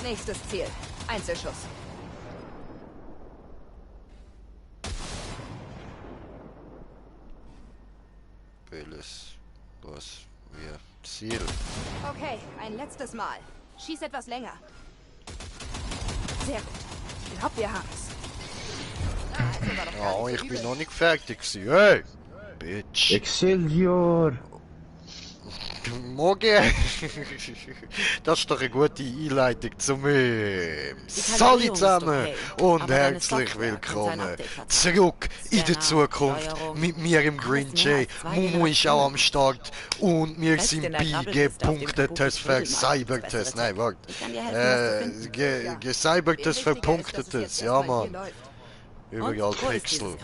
Nächstes Ziel. Einzelschuss. Welches? Was? Wir? Ziel. Okay, ein letztes Mal. Schieß etwas länger. Sehr gut. Ich glaub, wir haben's. Oh, ich bin noch nicht fertig gewesen. Hey! Bitch! Excelsior! Morgen! Das ist doch eine gute Einleitung zu mir. Salut zusammen und herzlich willkommen zurück in der Zukunft mit mir im Green Jay. Mumu ist auch am Start und wir sind bei gepunktetes, vercybertes. Nein, warte. Gecybertes, verpunktetes. Ja, Mann. Überall Pixel.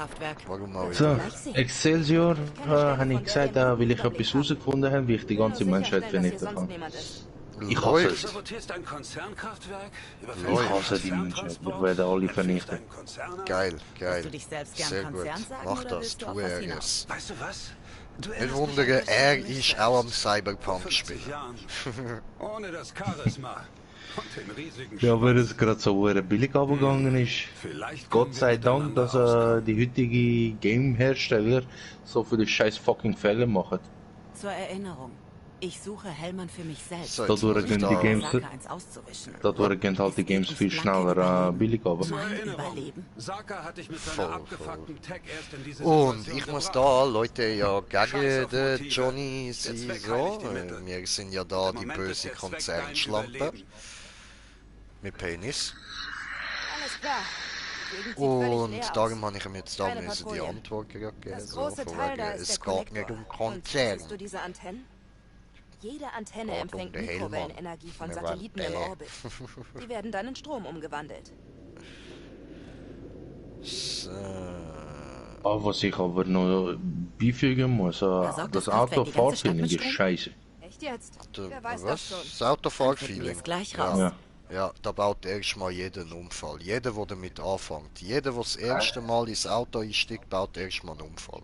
Warum auch So, immer. Excelsior habe ich gesagt, da will ich etwas herausgefunden haben, wie ich die ganze Menschheit vernichten kann. Ich hasse es. Sabotierst ein Konzernkraftwerk? Ich hasse die Menschheit. Ich werde alle vernichten. Geil, geil. Du dich selbst gern Sehr gut. Konzern sagen, Mach oder das, willst du tu auf was er hinaus? es. Weißt du was? Du Nicht erinnerst wundern, mich an er mich ist selbst. auch am Vor Cyberpunk 50 spielen. Jahren. Ohne das Charisma und den riesigen Ja, weil es gerade so billig abgegangen ist. Vielleicht Gott sei Dank, dass die heutigen Game-Hersteller so viele scheiß fucking Fälle machen. Zur Erinnerung, ich suche Hellmann für mich selbst. So, Dadurch jetzt muss ich gehen die da- Games, Saka eins auszuwischen. dadurch gehen halt die Games viel schneller billig aber. Zur Mein Erinnerung. Überleben. Saka hat dich mit Voll, seiner abgefuckten Tech erst in diese Und Situation ich muss gebracht. da, Leute, ja Scheiß gegen auf den Motive. Johnny Der sein, Zweck so. heiligt die Mittel. Wir sind ja da Im die Moment böse ist der Zweck dein Konzernschlampe. Überleben. Mit Penis. Alles klar. Die Gegend sieht Und völlig leer darum aus. habe ich ihm jetzt da Keine müssen die Patrouillen. Antwort geben. Das So, große von Teil wegen, da ist es der geht nicht Kollektor. um Und Konzern. siehst du diese Antennen? Jede Antenne Geht um empfängt den Hellmann. Mikrowellenenergie von Wir Satelliten waren im Bäh. Orbit. Die werden dann in Strom umgewandelt. So. Was ich aber noch beifügen muss, sorgt das das Kraftwerk die ganze Autofahrfeeling Stadt mit ist Strom? scheiße. Echt jetzt? Du, Wer weiß was? das schon? Das Autofahrfeeling. Finden wir es gleich Ja. raus. Ja. Ja, da baut erstmal jeder einen Unfall. Jeder, der damit anfängt. Jeder, der das erste Mal ins Auto einsteigt, baut erstmal einen Unfall.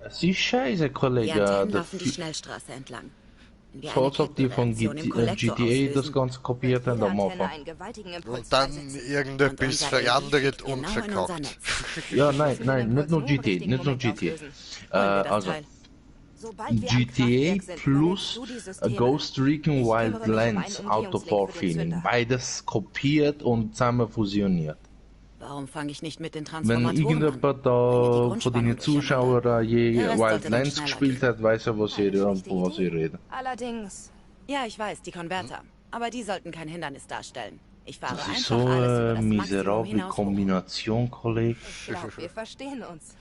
Es ist scheiße, Die Kollege. Antennen Der laufen die Schnellstraße entlang. Wenn wir so eine als ob die von Kettenreaktion im Kollektor GTA das auslösen, Ganze kopiert haben Jede am Antenne Anfang. einen gewaltigen Impuls Und dann freisetzen. irgendetwas Und unser verandert Handy und genau in unser verkackt. Netz. Ja, Für nein, den nein, Impuls nicht nur im GTA, richtigen nicht nur Moment GTA. auslösen. Wollen wir das Also, Teil? Sobald wir am GTA Kraftwerk sind, plus übernimmst du die a Systeme. Ghost Recon Ich kümmere mich um Wildlands einen Umgehungslink für den Autofahrfeeling. Zünder. Beides kopiert und zusammen fusioniert. Warum fange ich nicht mit den Wenn Transformatoren an? irgendjemand Bringe die da von Grundspannung den Zuschauern durcheinander. je Der Rest sollte dann Wildlands schneller gespielt gehen. hat, weiß er, was Eine ihr, schlechte von was Idee. ihr redet. Allerdings, Ja, ich weiß, die Konverter. Aber die sollten kein Hindernis darstellen. Ich fahre Das einfach ist so alles über eine das Maximum miserable hinaus hoch. Kombination, Kollege. ich glaube, wir verstehen uns.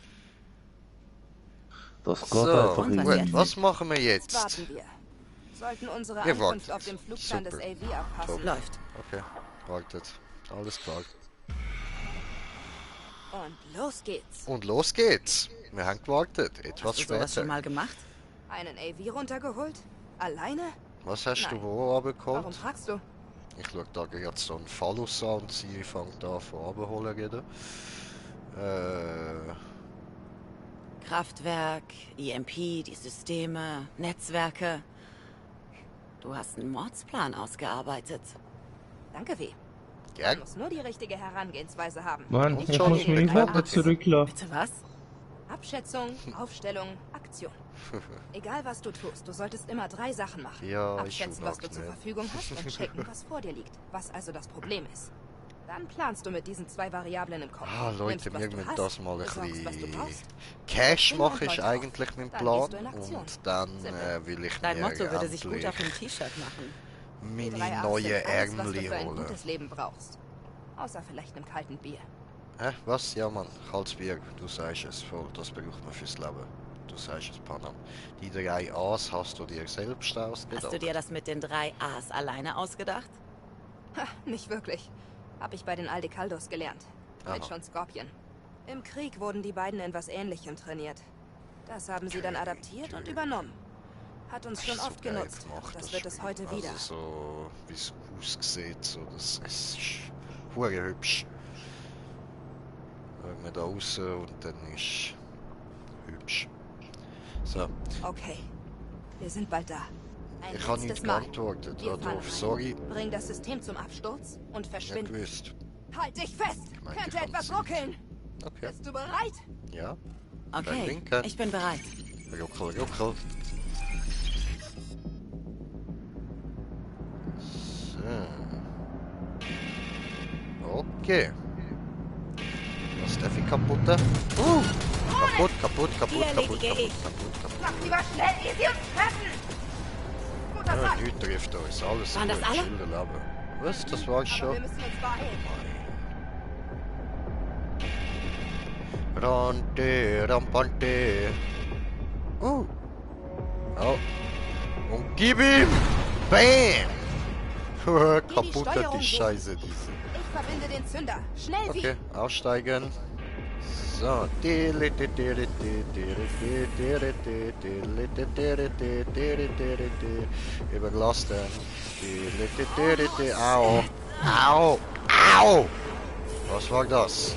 Das geht So, einfach Und was irgendwie jetzt? nicht. was machen wir Jetzt jetzt? warten wir. Sollten unsere Wir Ankunft warten. auf dem Flugplan des Super. AV abpassen. Läuft. Okay, wartet. Alles klar. Und los geht's. Und los geht's. Wir haben gewartet. Etwas Hast du sowas schon später. mal gemacht? Einen AV runtergeholt? Alleine? Was hast du Nein. wo Warum runtergeholt? fragst du? Ich schaue da jetzt so einen Phallus an und sie fängt an von runterholen wieder. Kraftwerk, EMP, die Systeme, Netzwerke. Du hast einen Mordsplan ausgearbeitet. Danke, W. Ja, Man muss nur die richtige Herangehensweise haben. Mann, Nicht ich schon muss meine bekannt. Worte zurücklassen. Bitte was? Abschätzung, Aufstellung, Aktion. Egal was du tust, du solltest immer 3 Sachen machen. Ja, ich Abschätzen, schon was du auch zur nicht. Verfügung hast und checken, was vor dir liegt. Was also das Problem ist. Dann planst du mit diesen 2 Variablen im Kopf. Ah, Leute, Nimmst, was wir du müssen hast, das mal ein besorgst, was du bisschen brauchst. Cash Bring machen, ein ist Kreuz eigentlich auf. mein Dann Plan. gehst du in Aktion. Und dann will ich Dein mir Motto würde sich gut auf dem endlich T-Shirt machen. Die 3 meine A's neue sind alles, was du Ärmel für ein holen. gutes Leben brauchst. Außer vielleicht einem kalten Bier. Hä? Was? Ja, Mann. Kaltes Bier. Du sagst es voll. Das braucht man fürs Leben. Du sagst es, Panam. Die 3 A's hast du dir selbst ausgedacht. Hast du dir das mit den 3 A's alleine ausgedacht? Ha, nicht wirklich. Hab ich bei den Aldecaldos gelernt. Heute Aha. schon Skorpion. Im Krieg wurden die beiden in was Ähnlichem trainiert. Das haben sie dann adaptiert und übernommen. Hat uns schon So oft geil genutzt. gemacht, Das wird es Spiel. heute wieder. Also so, wie es aussieht, so, das ist hure hübsch. Schauen wir da raus und dann ist hübsch. So, Okay. Wir sind bald da. Ein Ich habe letztes nicht Mal. geantwortet Wir fahren darauf. ein. Sorry. Bring das System zum Absturz und Nicht verschwinde. gewusst. Halt dich fest! meine, Könnte die etwas Franzosen. ruckeln. Okay. Bist du bereit? Ja. Okay, Winken. ich bin bereit. Ruckel, ruckel. So. Okay. Was darf ich kaputt? Kaputt, kaputt, kaputt, Die kaputt, erledige ich. kaputt. Mach lieber schnell, ehe sie uns treffen! Guter Ja, Sack! nichts trifft uns. Alles Waren das gut. alle? Schilderleben. Was? Das war's Aber schon? wir müssen uns beeilen. Rante, rampante. Oh. Und gib ihm! Bam! Kaputt Steuerung die suchen. Scheiße, diese. Ich verbinde den Zünder. Schnell Okay, aussteigen. So. Überlasten. Au. Au. Au. Was war das?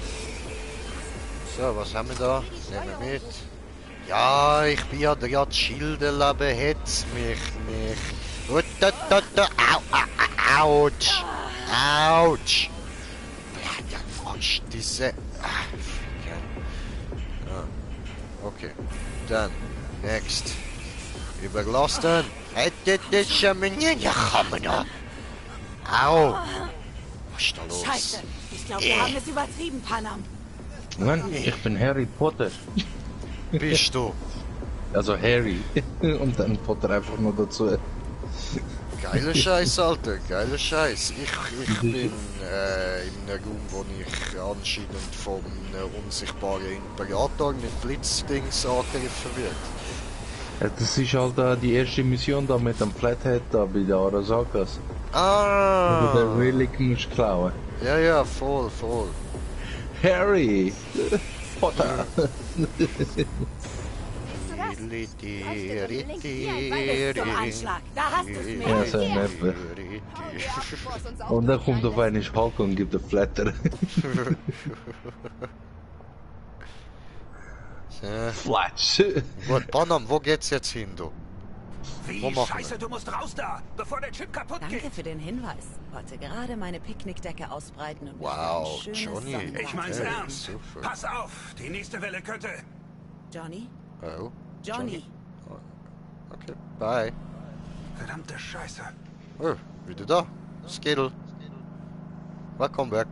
So, was haben wir da? Nehmen wir mit. Ja, ich bin ja gerade Schilderleben, hetz mich nicht. Au, ouch. Ouch. Ja, was diese... Okay, dann, next. Überlasten. Hätte das schon mal nicht... Ja, kann man da. Au. Was ist da los? Scheiße, ich glaube, wir haben es übertrieben, Panam. Mann, ich bin Harry Potter. Bist du? Also Harry. Und dann Potter einfach nur dazu. Geiler Scheiß, Alter, geiler Scheiß. Ich bin in einem Raum, wo ich anscheinend vom unsichtbaren Imperator mit Blitzdings angegriffen wird. Ja, das ist halt die erste Mission da mit dem Flathead da bei der Arasakas. Wo du den Ah! Relic musst klauen. Ja, voll, voll. Harry! Potter! Siehst du das? Zum Anschlag, da hast du es Ja, mir. so ein Neffe. Hau dir ab, bevor es uns auch Und dann kommt durchknallt. auf einmal Hulk und gibt den Flatter. Flash! Gut, Panam, wo geht's jetzt hin, du? Wie Wo machen scheiße, du musst raus da, bevor der Chip kaputt Danke geht. für den Hinweis. Wollte gerade meine Picknickdecke ausbreiten und mich Wow, für ein schönes Johnny. Sonnenbad Ich mein's Hey, ernst. super. Pass auf, die nächste Welle könnte... Johnny? Oh, Johnny? okay, bye. Verdammte Scheiße. Oh, wieder da. Skittle. Welcome back.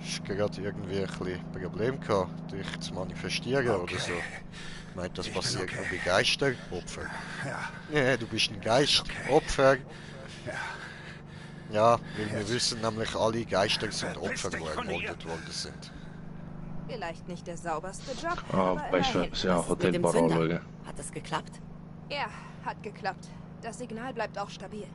Ich gerade irgendwie ein bisschen Problem gehabt, dich zu manifestieren oder so. Ich meine, das Ich bin passiert okay. nur bei Geistern. Opfer. Ja, Nee, du bist ein Geist. okay. Opfer. ja. Ja, weil wir wissen nämlich, alle Geister sind Verpiss Opfer, dich die von hier. ermordet worden sind. Vielleicht nicht der sauberste Job, Ah, aber weißt du, immerhin. was? Ja, Mit dem Hotelbar Zünder. anschauen. Hat es geklappt? Ja, hat geklappt. Das Signal bleibt auch stabil.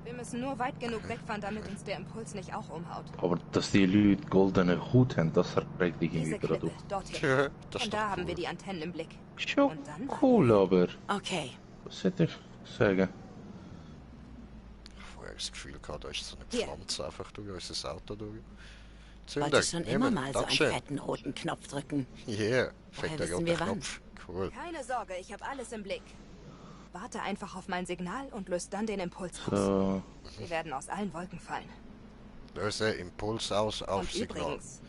Wir müssen nur weit genug wegfahren, damit uns der Impuls nicht auch umhaut. Aber dass die Leute goldene Hut haben, das regt dich Diese irgendwie Klippe, durch. dorthin. Ja, das Von ist da doch haben wir cool. die Antennen im Blick. Schon Und dann? cool, aber... Okay. Was hätte ich sagen? Ich habe vorher das Gefühl gehabt, da ist so eine Hier. Pflanze einfach durch unser Auto durch. Wollte schon immer nehmen. mal so einen Dankeschön. fetten roten Knopf drücken. Yeah, fetter wissen roter wir wann? Knopf. Cool. Keine Sorge, ich habe alles im Blick. Warte einfach auf mein Signal und löst dann den Impuls aus. So, Wir werden aus allen Wolken fallen. Löse Impuls aus auf Und Signal. übrigens,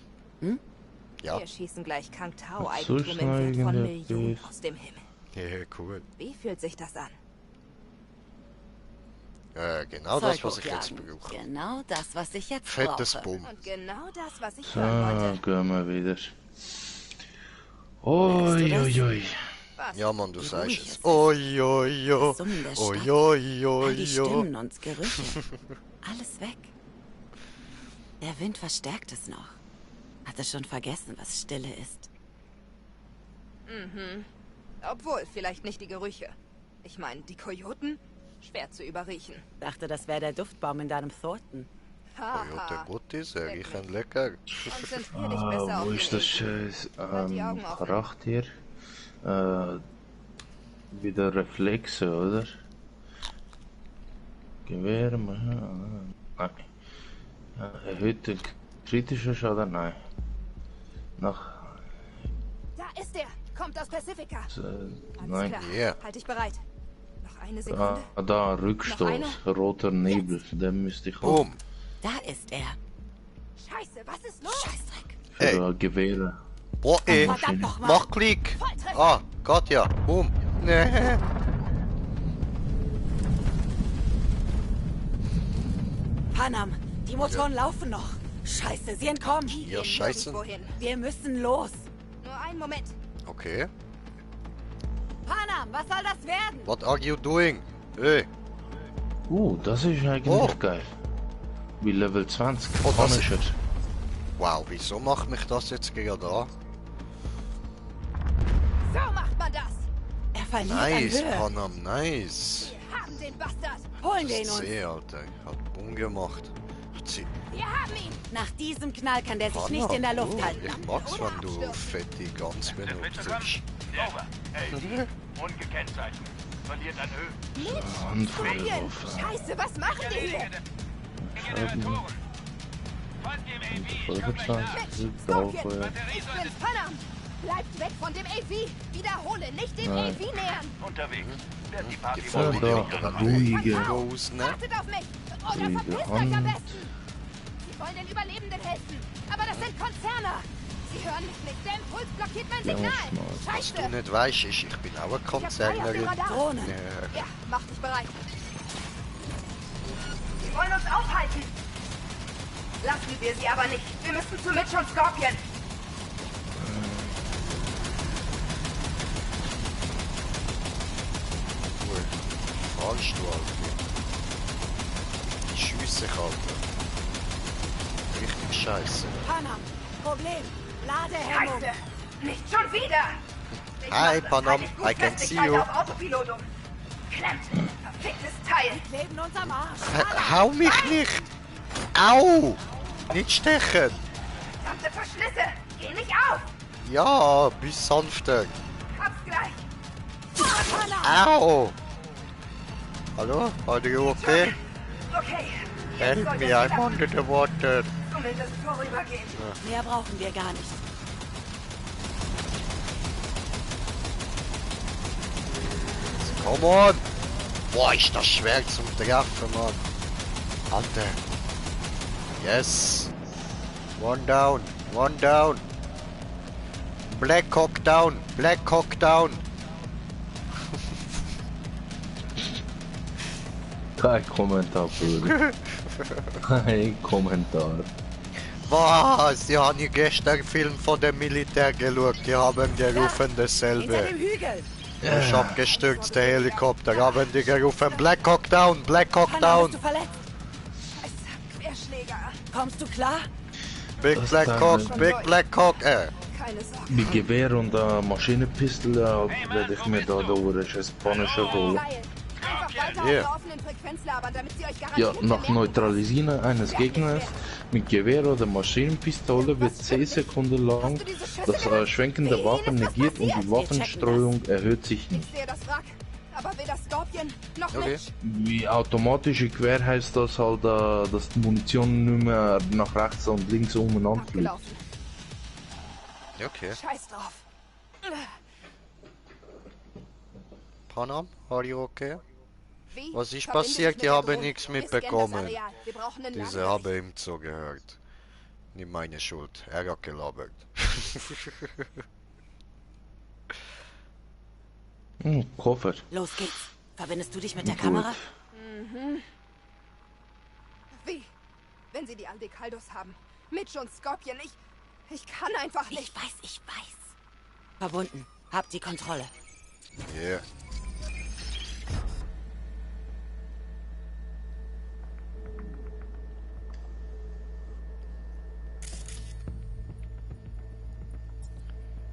Ja, wir schießen gleich Kang Was Tao-Eigentum soll's im Wert von eigentlich? Millionen aus dem Himmel. yeah, cool. Wie fühlt sich das an? Genau das, was Zeug ich jetzt hochjagen. brauche. Genau das, was ich jetzt Fettes brauche. Bumm. Und genau das, was ich so, hören wollte. gehen wir wieder. Oi, oi, oi. Was? Ja, Mann, du Wie sagst ruhig es. es ist. Oi, oi, oi. Das Summen der Stadt. Oi, oi, All oi, die oi. Stimmen und Gerüche. Alles weg. Der Wind verstärkt es noch. Hatte schon vergessen, was Stille ist. Obwohl, vielleicht nicht die Gerüche. Ich meine, die Kojoten? Schwer zu überriechen. Dachte, das wäre der Duftbaum in deinem Thornton. Coyote Haha. gut ist, er riechen lecker. Konzentrier dich besser Ah, auf wo den ist das Esel. Scheiß? Halt die Augen offen. Charakter. Wieder Reflexe, oder? Gewehr, nein. Erhöhte kritischer Schaden, nein. Nach, Da ist er! Kommt aus Pacifika! Alles nein. klar. Yeah. Halt dich bereit. Noch Eine Sekunde. Da, Rückstoß, roter Nebel, den müsste ich haben. Boom. Da ist er. Scheiße, was ist los? Scheißdreck. Für Gewehre. Boah, ey. Verdammt nochmal. Mach Klick. Ah, geht ja. Boom. Nee. Panam, die Motoren laufen noch. Scheiße, sie entkommen. Ja, scheiße. Wohin? Wir müssen los. Nur einen Moment. Okay. Panam, was soll das werden? What are you doing? Hey. Das ist eigentlich Oh. geil. Wie Level 20. Oh, das ist- Punisher. Wow, wieso macht mich das jetzt gerade an? So macht man das. Er verliert Nice, an Höhe. Panam, nice. Wir haben den Bastard. Holen wir ihn uns. Seh, Alter. Hat Bumm gemacht. Sie- Wir haben ihn. Nach diesem Knall kann der sich Panam, nicht in der Luft oh, halten. Ich mag's, wenn du fette Gans benutzt. Over. Hey, ungekennzeichnet. Verliert an Höhe. Handvoll Scorpion. drauf. Scheiße, was machen die hier? Schreiben. Folgt dem AV. Vollbestand. Dauerfeuer. Ich bin Panam. Bleibt weg von dem AV. Wiederhole, nicht dem Nein. AV nähern. Unterwegs. Werden die Party Voll Ja, die da, Idioten. ruhige. Goes, ne? Wartet auf mich. Oder Ruhige verpisst euch Hand. am besten. Sie wollen den Überlebenden helfen. Aber das sind Konzerne. Sie hören mich nicht. Der Impuls blockiert mein Ja, Signal. schmal. Was du Scheiße. nicht weißt, ist, ich bin auch eine Ich hab Feuer auf dem Konzernerin. Radar. Drohne. Ja, mach dich bereit. Sie wollen uns aufhalten. Lassen wir sie aber nicht. Wir müssen zu Mitch und Scorpion. Cool. Fahrst du, Alter? Ich schiesse, Alter. Richtig scheiße. Panam, Problem. Ladehemmung. Scheiße. Nicht schon wieder. Ich Hi, mach das Panam. eigentlich gut I can fest. see Ich halte you. auf Autopilot um. Klemmt. Verficktes Teil. Kleben uns am Arsch. Hau mich nicht! Au! Nicht stechen! Verdammte Verschlüsse. Geh nicht auf. Ja, bis sanfter. Hab's gleich. Au! Hallo? Are you okay? Okay. Help sollte me, es I'm wieder under the water. zumindest vorübergehen. Mehr brauchen wir gar nicht. Come on! Boah, ist das schwer zum Treffen, Mann. Alter. Yes. One down. One down. Black Hawk down. Black Hawk down. Kein Kommentar, Bruder. Kein Kommentar. Was? Ich habe gestern einen Film von dem Militär geschaut. Die haben gerufen Hinter dasselbe. dem Hügel. Ich abgestürzt, der Helikopter. Haben die gerufen Black Hawk down. Black Hawk Panam, down. bist du verletzt? Scheiße. Querschläger. Kommst du klar? Big Das Black dann- Hawk. Big Black Hawk. Keine Sorge. Mit Gewehr und Maschinenpistole werde ich mir da ein Punisher holen. Geil. Einfach weiter auf Yeah. der offenen Frequenz labern, damit sie euch Ja, garantiert nach bemerken. Neutralisieren eines Gegners mit Gewehr oder Maschinenpistole wird 10 Sekunden lang das Schwenken der Waffen negiert und die Waffenstreuung erhöht sich Ich nicht. sehe das Wrack. Aber weder Scorpion noch Okay. Mitch. Wie automatische Gewehr heißt das halt, dass die Munition nicht mehr nach rechts und links umeinander fliegt. Abgelaufen. Okay. Scheiß drauf. Panam, are you okay? Wie? Was ist Verbinde passiert? dich mit Ich der habe Drohne. nichts Wir scannen das mitbekommen. Areal. Wir brauchen einen Diese Lagebericht. habe ihm zugehört. Nicht meine Schuld. Er hat gelabert. Koffer. Los geht's. Verbindest du dich mit der Gut. Kamera? Wie? Wenn sie die Aldekaldos haben. Mitch und Scorpion. Ich kann einfach nicht. Ich weiß. Verbunden. Hab die Kontrolle. Yeah.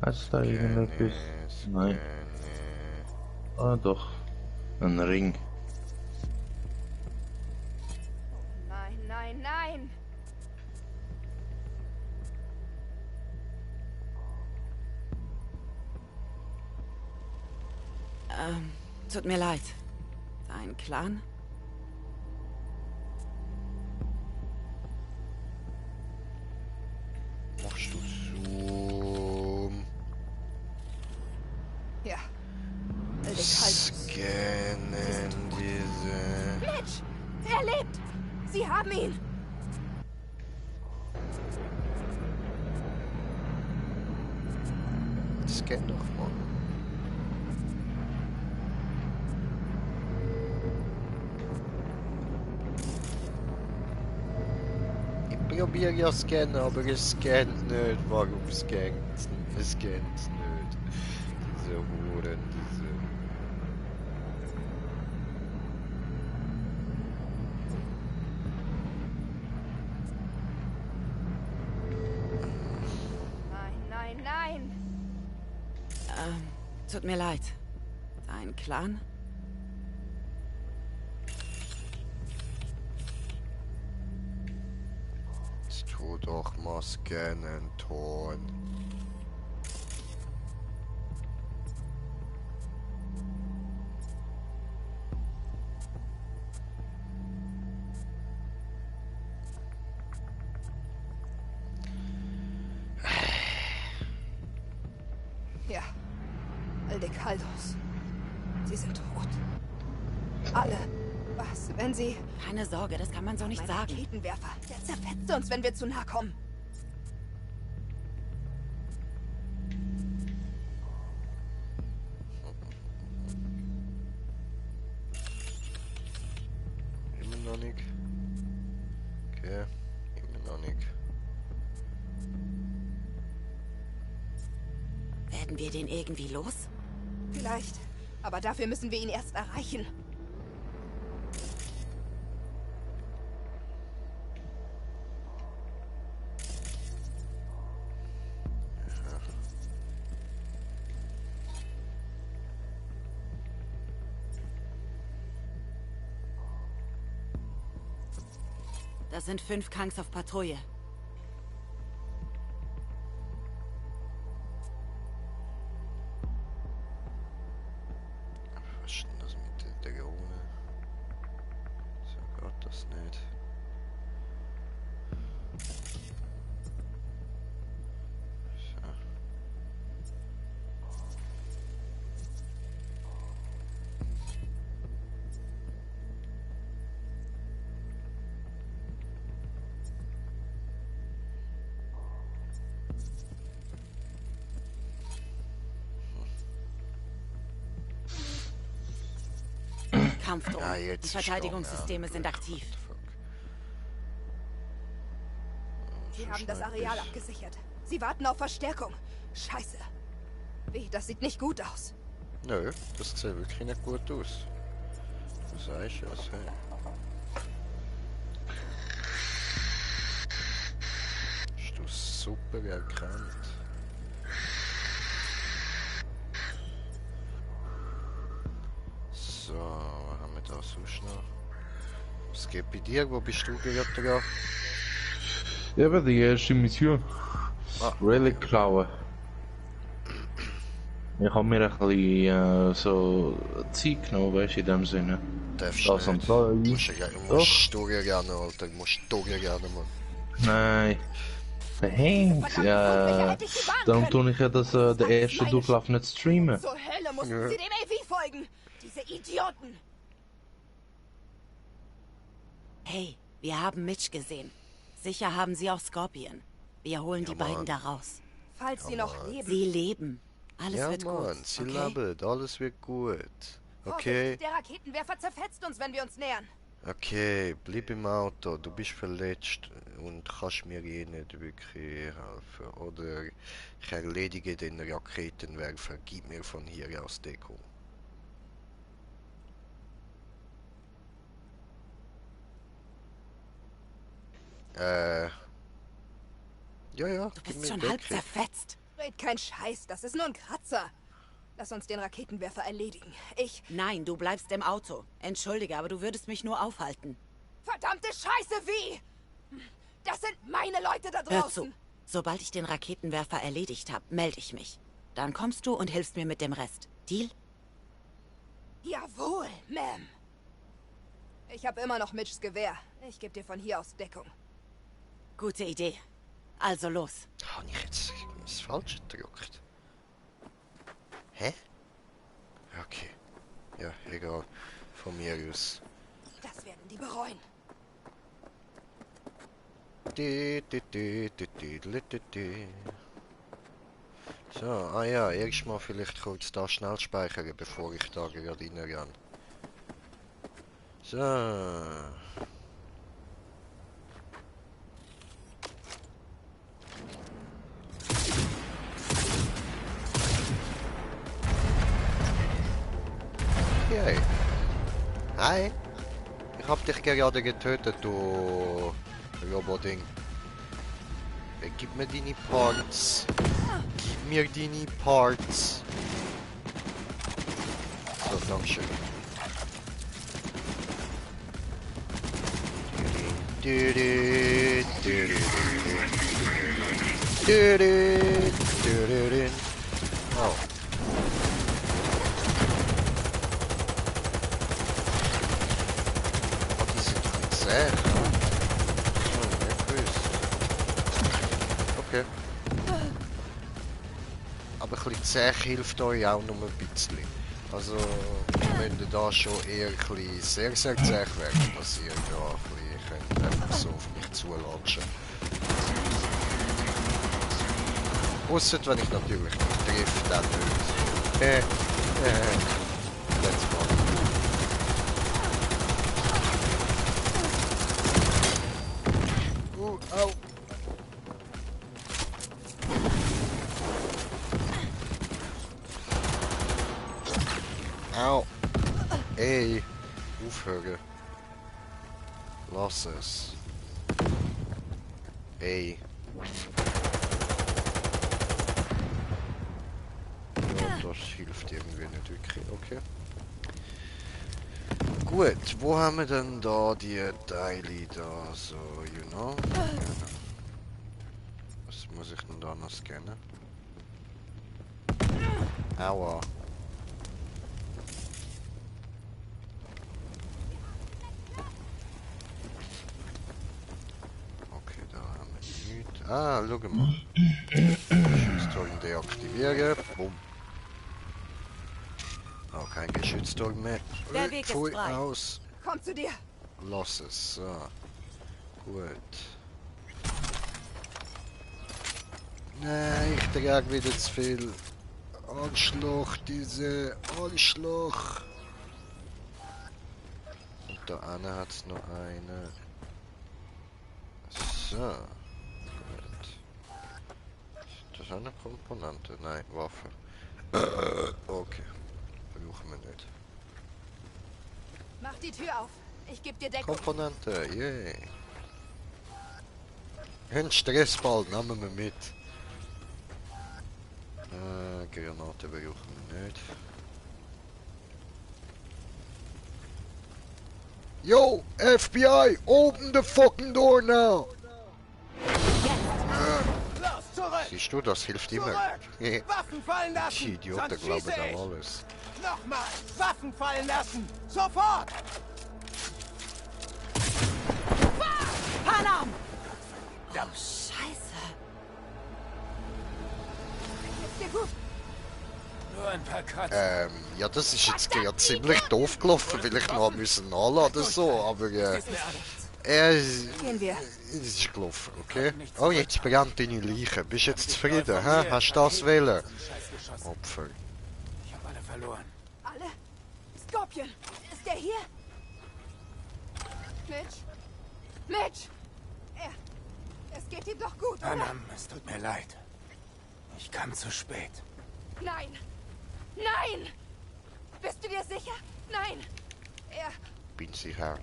Hast du da irgendetwas? Nein. Ah, doch. Ein Ring. Nein, nein, nein. Tut mir leid. Ein Clan? Machst du Zoom? Ja. Aldekaldos. Sie Scannen. Wir haben ihn! Scan doch mal. Ich probiere ja scannen, aber es scannt nicht. Warum scannt es nicht? Es scannt nicht. Diese Huren, diese... Nein, nein, nein! Tut mir leid. Dein Clan? Jetzt tu doch mal scannen, Ton. Ja. Aldekaldos. Sie sind tot. Alle. Was, wenn sie... Keine Sorge, das kann man so nicht Mein sagen. Raketenwerfer. Der zerfetzt uns, wenn wir zu nah kommen. Immer noch nicht. Okay, immer noch nicht. Werden wir den irgendwie los? Vielleicht. Aber dafür müssen wir ihn erst erreichen. Das sind 5 Kanks auf Patrouille. Was ist denn das mit der Drohne? So geht das nicht. So. Kampfdrohnen. Ah, jetzt Die ist Verteidigungssysteme gegangen. sind aktiv. What the fuck? Sie haben das Areal abgesichert. Sie warten auf Verstärkung. Scheiße. Wie, das sieht nicht gut aus. Nö, das sieht wirklich nicht gut aus. Du sagst es, hey. Hast du super erkannt. So, was haben wir da sonst noch? Was geht bei dir? Wo bist du gerade dran? Eben die erste Mission. Ah. Relic klauen. Ich habe mir ein bisschen so Zeit genommen, weißt du, in dem Sinne. Darfst Das nicht. und da. Musst du ja gerne, Alter. Musst du ja gerne, Mann. Nein. Verhängt. Ja. Darum tue ich ja das, den ersten Durchlauf nicht streamen. Zur Hölle mussten Ja. sie dem AV folgen. Diese Idioten. Hey, wir haben Mitch gesehen. Sicher haben sie auch Scorpion. Wir holen die beiden Mann. da raus. Falls sie noch leben. Sie leben. Alles Ja, wird Mann, gut. sie Okay? leben, alles wird gut. Okay, Vorsicht, der Raketenwerfer zerfetzt uns, wenn wir uns nähern. okay, bleib im Auto, du bist verletzt und kannst mir eh nicht wirklich helfen. Oder ich erledige den Raketenwerfer, gib mir von hier aus Deckung. Ja, Du gib bist mir schon Deckung. halb zerfetzt. Red kein Scheiß, das ist nur ein Kratzer. Lass uns den Raketenwerfer erledigen. Nein, du bleibst im Auto. Entschuldige, aber du würdest mich nur aufhalten. Verdammte Scheiße, wie? Das sind meine Leute da Hör draußen. zu. Sobald ich den Raketenwerfer erledigt habe, melde ich mich. Dann kommst du und hilfst mir mit dem Rest. Deal? Jawohl, Ma'am. Ich habe immer noch Mitchs Gewehr. Ich gebe dir von hier aus Deckung. Gute Idee. Also los. Habe ich jetzt das Falsche gedrückt? Hä? Okay. Ja, egal. Von mir aus. Das werden die bereuen. So, ah ja, erstmal vielleicht kurz da schnell speichern, bevor ich da gerade reinrenne. So. Yay. Hi. Ich hab dich gerade getötet, du Roboding. Gib mir deine Parts. Gib mir deine Parts. So, dankeschön. Oh. Die sind doch zäh. Oh, nervös. Okay. Aber ein bisschen zäh hilft euch auch nur ein bisschen. Also, wir müssen da schon eher ein bisschen sehr zäh werden, dass ihr da ein bisschen könnt einfach so auf mich zulatschen. Ausser wenn ich natürlich nicht treffe, dann nicht. Let's go. Au. Au. Ey. Aufhören. Lass es. Ey. Ja, das hilft irgendwie nicht wirklich. Okay. Gut, wo haben wir denn da die Teile da? So, you know? Was muss ich denn da noch scannen? Aua. Okay, da haben wir nichts. Ah, schau mal. Geschützturm deaktivieren. Bumm. Oh, kein Geschützturm mehr. Der Weg ist Pfui, frei. aus. Komm zu dir. Lass es. So. Gut. Nein, ich trage wieder zu viel. Arschloch, diese Arschloch. Und da eine hat es noch eine. So. Gut. Das ist eine Komponente. Nein, Waffe. Okay. Brauchen wir nicht. Mach die Tür auf. Ich geb dir Deckung. Komponente, yay. Ein Stressball nehmen wir mit. Granate brauchen wir nicht. Yo, FBI, open the fucking door now! Los, zurück! Siehst du, das hilft immer. Zurück! Waffen fallen Die lassen! Idioten Sonst glauben schieße an ich! alles. Nochmal! Waffen fallen lassen! Sofort! Panam! Oh, Scheiße. Geht's dir gut? Nur ein paar Kratzen. Ja, das ist jetzt gerade ziemlich doof gelaufen, weil ich noch müssen nachladen so, aber Gehen wir. es ist gelaufen, okay? Oh, jetzt brennt deine Leiche. Bist du jetzt zufrieden, hä? Hast du das wählen? Opfer. Ich habe alle verloren. Alle? Scorpion, ist der hier? Mitch? Mitch! Es geht ihm doch gut, oder? Panam, es tut mir leid. Ich kam zu spät. Nein! Nein! Bist du dir sicher? Nein! Bin sicher.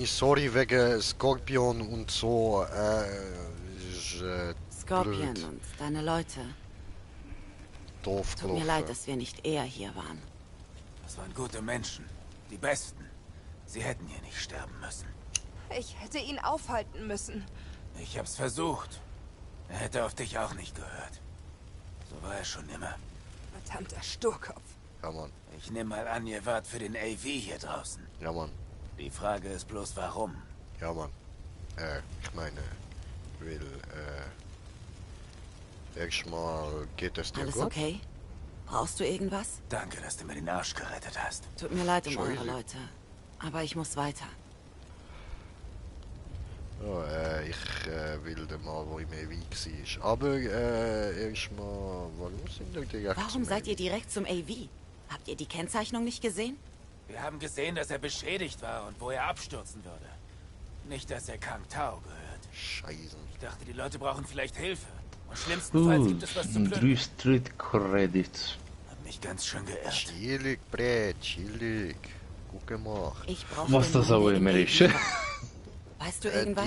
Sorry wegen Skorpion und so, ist, Scorpion blöd. und deine Leute. Doof Tut mir gelaufen. leid, dass wir nicht eher hier waren. Das waren gute Menschen. Die Besten. Sie hätten hier nicht sterben müssen. Ich hätte ihn aufhalten müssen. Ich hab's versucht. Er hätte auf dich auch nicht gehört. So war er schon immer. Verdammter Sturkopf. Ja, Mann. Ich nehme mal an, ihr wart für den AV hier draußen. Ja, Mann. Die Frage ist bloß, warum? Ja, Mann. Ich meine, erstmal geht es dir Alles gut? okay? Brauchst du irgendwas? Danke, dass du mir den Arsch gerettet hast. Tut mir leid um eure Entschuldigung. Leute. Aber ich muss weiter. Ja, ich will dann mal, wo ich mehr wie war. Aber erstmal, warum sind wir direkt Warum zum seid ihr direkt zum AV? Habt ihr die Kennzeichnung nicht gesehen? Wir haben gesehen, dass er beschädigt war und wo er abstürzen würde. Nicht, dass er Kang Tao gehört. Scheiße. Ich dachte, die Leute brauchen vielleicht Hilfe. Und schlimmstenfalls gibt es was zu plündern. 3 Street Credits. Hab mich ganz schön geirrt. Chillig, Brett, chillig. Gut gemacht. Ich brauche Was den das Mann, auch der immer den ist. AV hat. Weißt du irgendwas?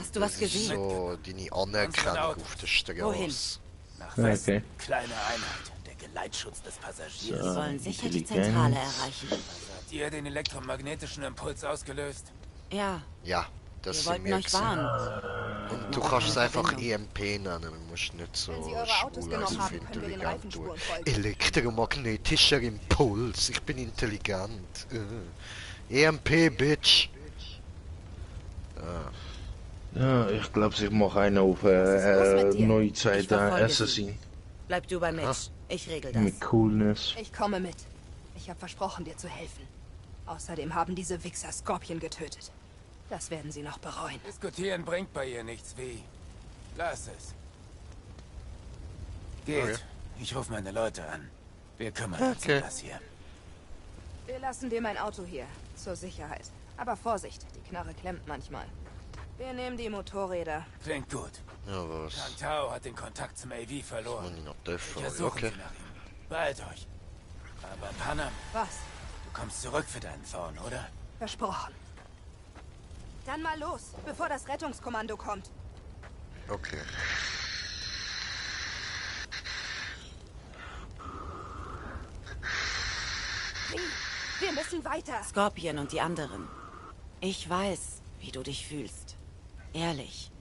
Hast du was gesehen? So, deine Anerkennung auf der Wohin? Straße. Nach Ja, Westen, okay. kleine Einheit. Der Geleitschutz des Passagiers. Wir sollen sicher die Intelligenz. Zentrale erreichen. Habt ihr den elektromagnetischen Impuls ausgelöst? Ja, Ja, das wir sind wollten wir euch gewesen. warnen. Und du kannst es einfach EMP nennen, du musst nicht so Wenn Sie eure Autos schwul genommen auf haben, können wir den intelligent tun. Reifenspuren folgen. Elektromagnetischer Impuls, ich bin intelligent. EMP, Bitch. Ja, ich glaube, ich mache einen auf ist los mit dir? Neuzeit Ich verfolge sie. Assassin. Bleib du bei Mitch. Ich regel das. Mit Coolness. Ich komme mit. Ich habe versprochen, dir zu helfen. Außerdem haben diese Wichser Scorpion getötet. Das werden sie noch bereuen. Diskutieren bringt bei ihr nichts, wie. Lass es. Geht. Okay. Ich rufe meine Leute an. Wir kümmern uns um das hier. Wir lassen dir mein Auto hier. Zur Sicherheit. Aber Vorsicht, die Knarre klemmt manchmal. Wir nehmen die Motorräder. Klingt gut. Ja, was? Kang Tao hat den Kontakt zum AV verloren. Man ihn noch dürfen. Sicher suchen Okay. sie nach ihm. Beeilt euch. Aber Panam, Was? du kommst zurück für deinen Zaun, oder? Versprochen. Dann mal los, bevor das Rettungskommando kommt. Okay. Wir müssen weiter. Scorpion und die anderen. Ich weiß, wie du dich fühlst. Ehrlich.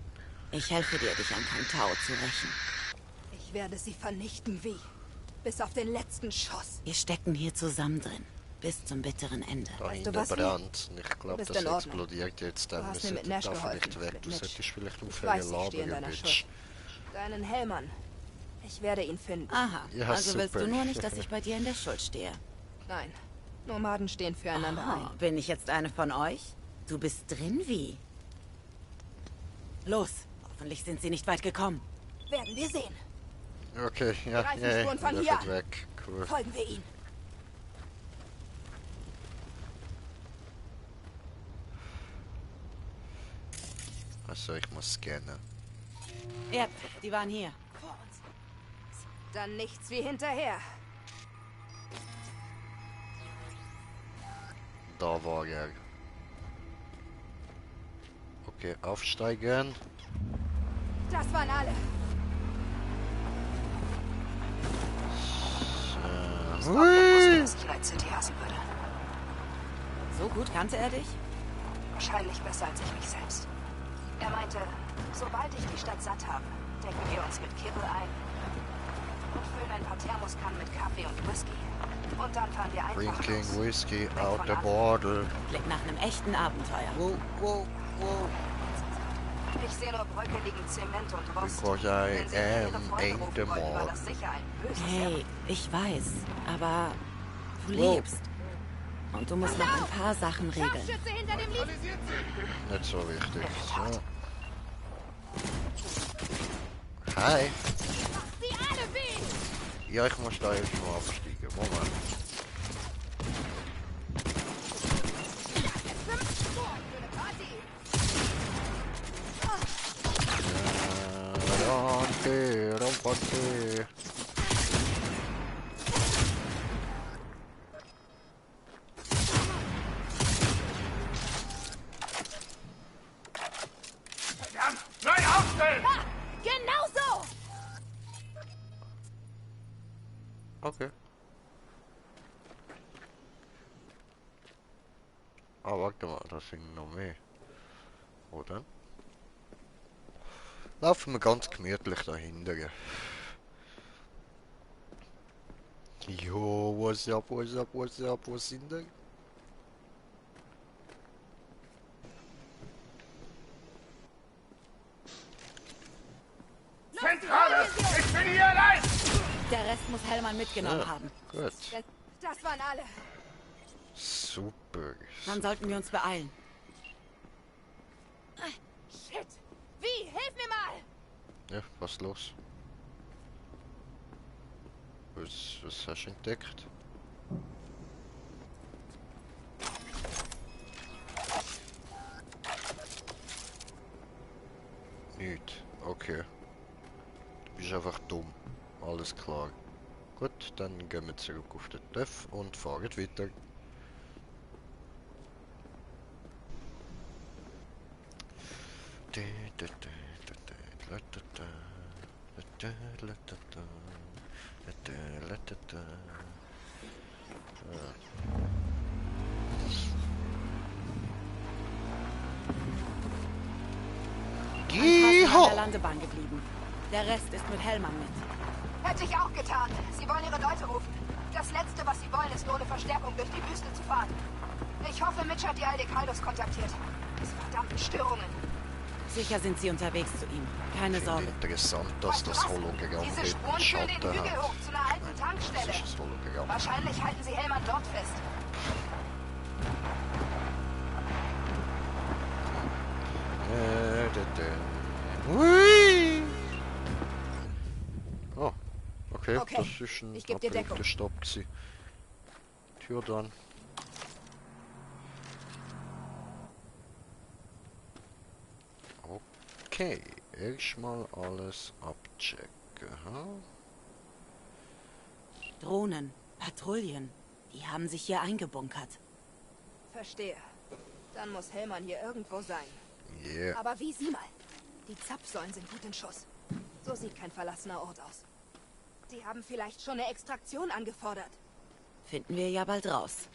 Ich helfe dir, dich an Kang Tao zu rächen. Ich werde sie vernichten, wie? Bis auf den letzten Schuss. Wir stecken hier zusammen drin. Bis zum bitteren Ende. Da Weißt hinten du was, brennt. Und ich glaube, bist das in Ordnung. explodiert jetzt. Du Dann hast mir mit sollten Nash da geholfen, vielleicht weg. mit Du Mitch. solltest vielleicht Ich aufhören weiß, ich stehe in labern, deiner Bitch. Schuld. Deinen Hellmann. Ich werde ihn finden. Aha, Ja, also willst super. du nur nicht, dass ich bei dir in der Schuld stehe. Nein. Nomaden stehen füreinander Oh, ein. bin ich jetzt eine von euch? Du bist drin wie? Los, hoffentlich sind sie nicht weit gekommen. Werden wir sehen. Okay, ja, Reifenspuren von der hier fährt weg. Cool. Folgen wir ihm. Also, ich muss scannen. Yep, die waren hier. Vor uns. Dann nichts wie hinterher. Da war er. Okay, aufsteigen. Das waren alle. Hui. dass ich Night City hassen würde. So gut kannte er dich? Wahrscheinlich besser als ich mich selbst. Er meinte, sobald ich die Stadt satt habe, decken wir uns mit Kibbel ein und füllen ein paar Thermoskannen mit Kaffee und Whisky. Und dann fahren wir einfach Drinking los. whiskey Weg out von the allem. border. Klingt nach einem echten Abenteuer. Wow, wow, wow. Ich sehe nur bröckeligen Zement und Rost. Because I Wenn Sie mir Ihre am Freunde ain't rufen the wollten, war more. das sicher ein böses Hey, ich weiß, aber du Wow. lebst. Und du musst noch ein paar Sachen regeln. Scharfschütze hinter dem Lied. Nicht so wichtig. So. Hi. Sie alle weh! Ja, ich muss da jetzt mal absteigen. Moment. Rompe. Neu aufstellen! Genau so! Okay. Ah, warte mal, da sind noch mehr. Oder? Laufen wir ganz gemütlich dahinter. Jo, what's up, what's up, what's up, wo sind wir? Zentrale! Ich bin hier allein! Der Rest muss Hellmann mitgenommen haben. Gut. Das waren alle. Super. Dann sollten wir uns beeilen. Shit. Wie? Hilf mir mal! Ja, was ist los? Was hast du entdeckt? Nicht. Okay. Du bist einfach dumm. Alles klar. Gut, dann gehen wir zurück auf den TÜV und fahren weiter. Ein paar sind an der Landebahn geblieben. Der Rest ist mit Hellmann mit. Hätte ich auch getan. Sie wollen ihre Leute rufen. Das Letzte, was sie wollen, ist ohne Verstärkung durch die Wüste zu fahren. Ich hoffe, Mitch hat die Aldecaldos kontaktiert. Diese verdammten Störungen. Sicher sind sie unterwegs zu ihm. Keine Sorge. Interessant, dass das Hologramm Diese den Spuren führen den Schatten Hügel hat. hoch zu einer alten Tankstelle. Das ist das Hologramm. Wahrscheinlich halten sie Hellmann dort fest. Hui! Oh, okay, Okay, das ist ein ich geb dir Deckung. abrupter Stopp gewesen. Tür dann. Okay, erstmal alles abchecken. Ha? Drohnen, Patrouillen. Die haben sich hier eingebunkert. Verstehe. Dann muss Hellmann hier irgendwo sein. Yeah. Aber wie, sieh mal. Die Zapfsäulen sind gut in Schuss. So sieht kein verlassener Ort aus. Die haben vielleicht schon eine Extraktion angefordert. Finden wir ja bald raus.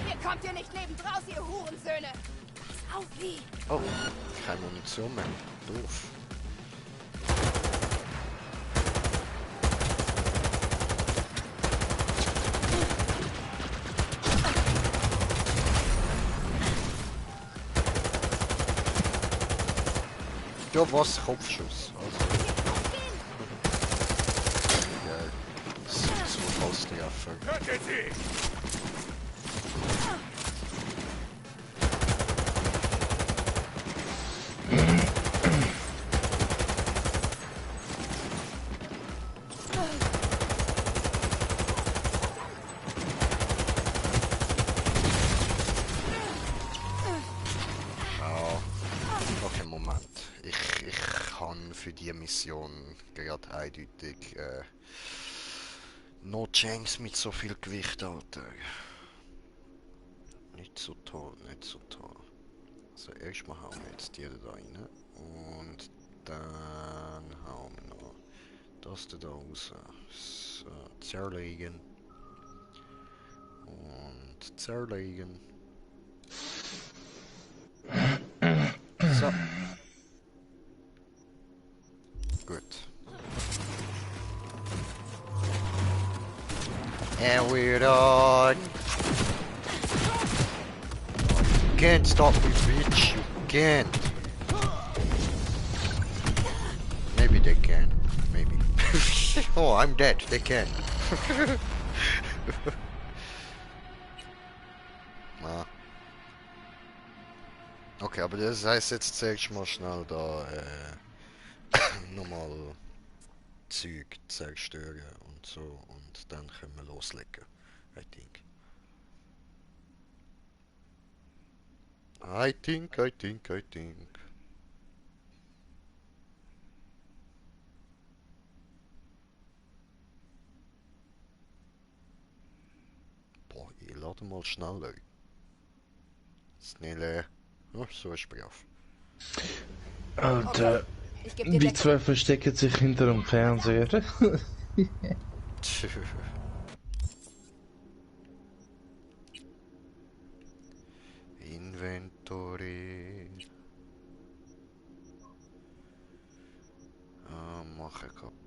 Hier kommt ihr nicht lebend raus, ihr Hurensöhne! Pass auf, wie! Oh, keine Munition mehr. Doof. Ja, was? Kopfschuss. Also. Ja, das ist Zufallstreffer. Tötet sie! Okay, Moment. Ich kann für die Mission gerade eindeutig no chance mit so viel Gewicht, Alter. Nicht so toll, nicht so toll. Also erstmal hauen wir jetzt die da rein. Und dann hauen wir noch das da raus. So, zerlegen. Und zerlegen. So. Gut. And we're done. You can't stop me, bitch. You can't. Maybe they can. Maybe. Oh, I'm dead. They can. Na. Okay, aber das heißt jetzt zeigst du mal schnell da nochmal Zeug zerstören und so und dann können wir loslegen. I think. I think. Boah, ich lade mal schneller. Schnell. Oh, so ist brav. Alter, Ich geb dir die Deckung. zwei verstecken sich hinter dem Fernseher. Inventory. Mache kaputt.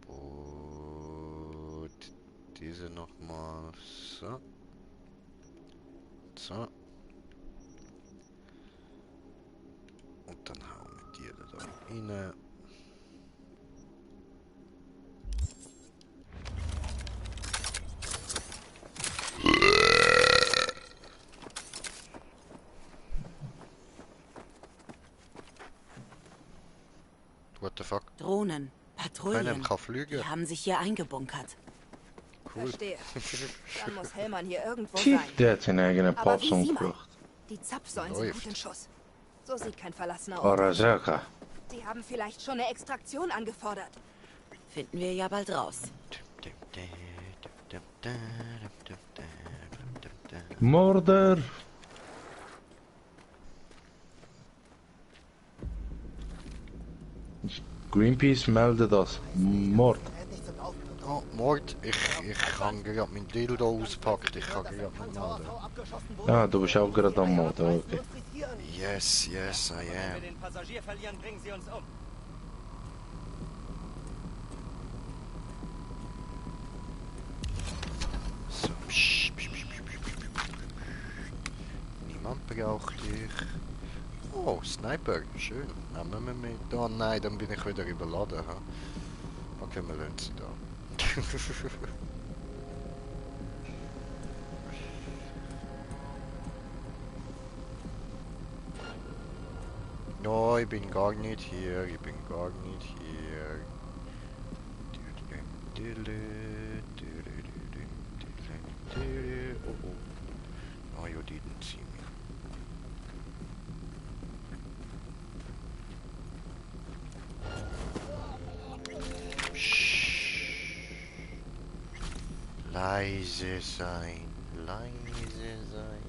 Diese nochmal. So. So. rein. What the fuck? Drohnen, Patrouillen. Keiner kann fliegen. Die haben sich hier eingebunkert. Cool. Verstehe. Dann muss Hellmann hier irgendwo Tja, sein. der hat seine eigene Aber Pops wie sieh mal. umgebracht. Die Zapfsäulen sind Läuft. gut in Schuss. So sieht kein verlassener Ort. Arasaka. Die haben vielleicht schon eine Extraktion angefordert. Finden wir ja bald raus. Mörder! Greenpeace meldet das. Mord. Oh, Mord. Ich kann gerade mein Dildo auspackt. Ich kann gerade nicht melden. Ah, du bist auch gerade am Mord, okay. Yes, yes, I Wenn wir am. den Passagier verlieren, bringen sie uns um. So. Niemand braucht dich. Oh, Sniper. Schön. Nehmen wir mit. Oh nein, dann bin ich wieder überladen. Ha? Okay, wir lassen sie da. No, ich bin gar nicht hier. Ich bin gar nicht hier. Oh, oh. No, you didn't see me. Leise sein, leise sein.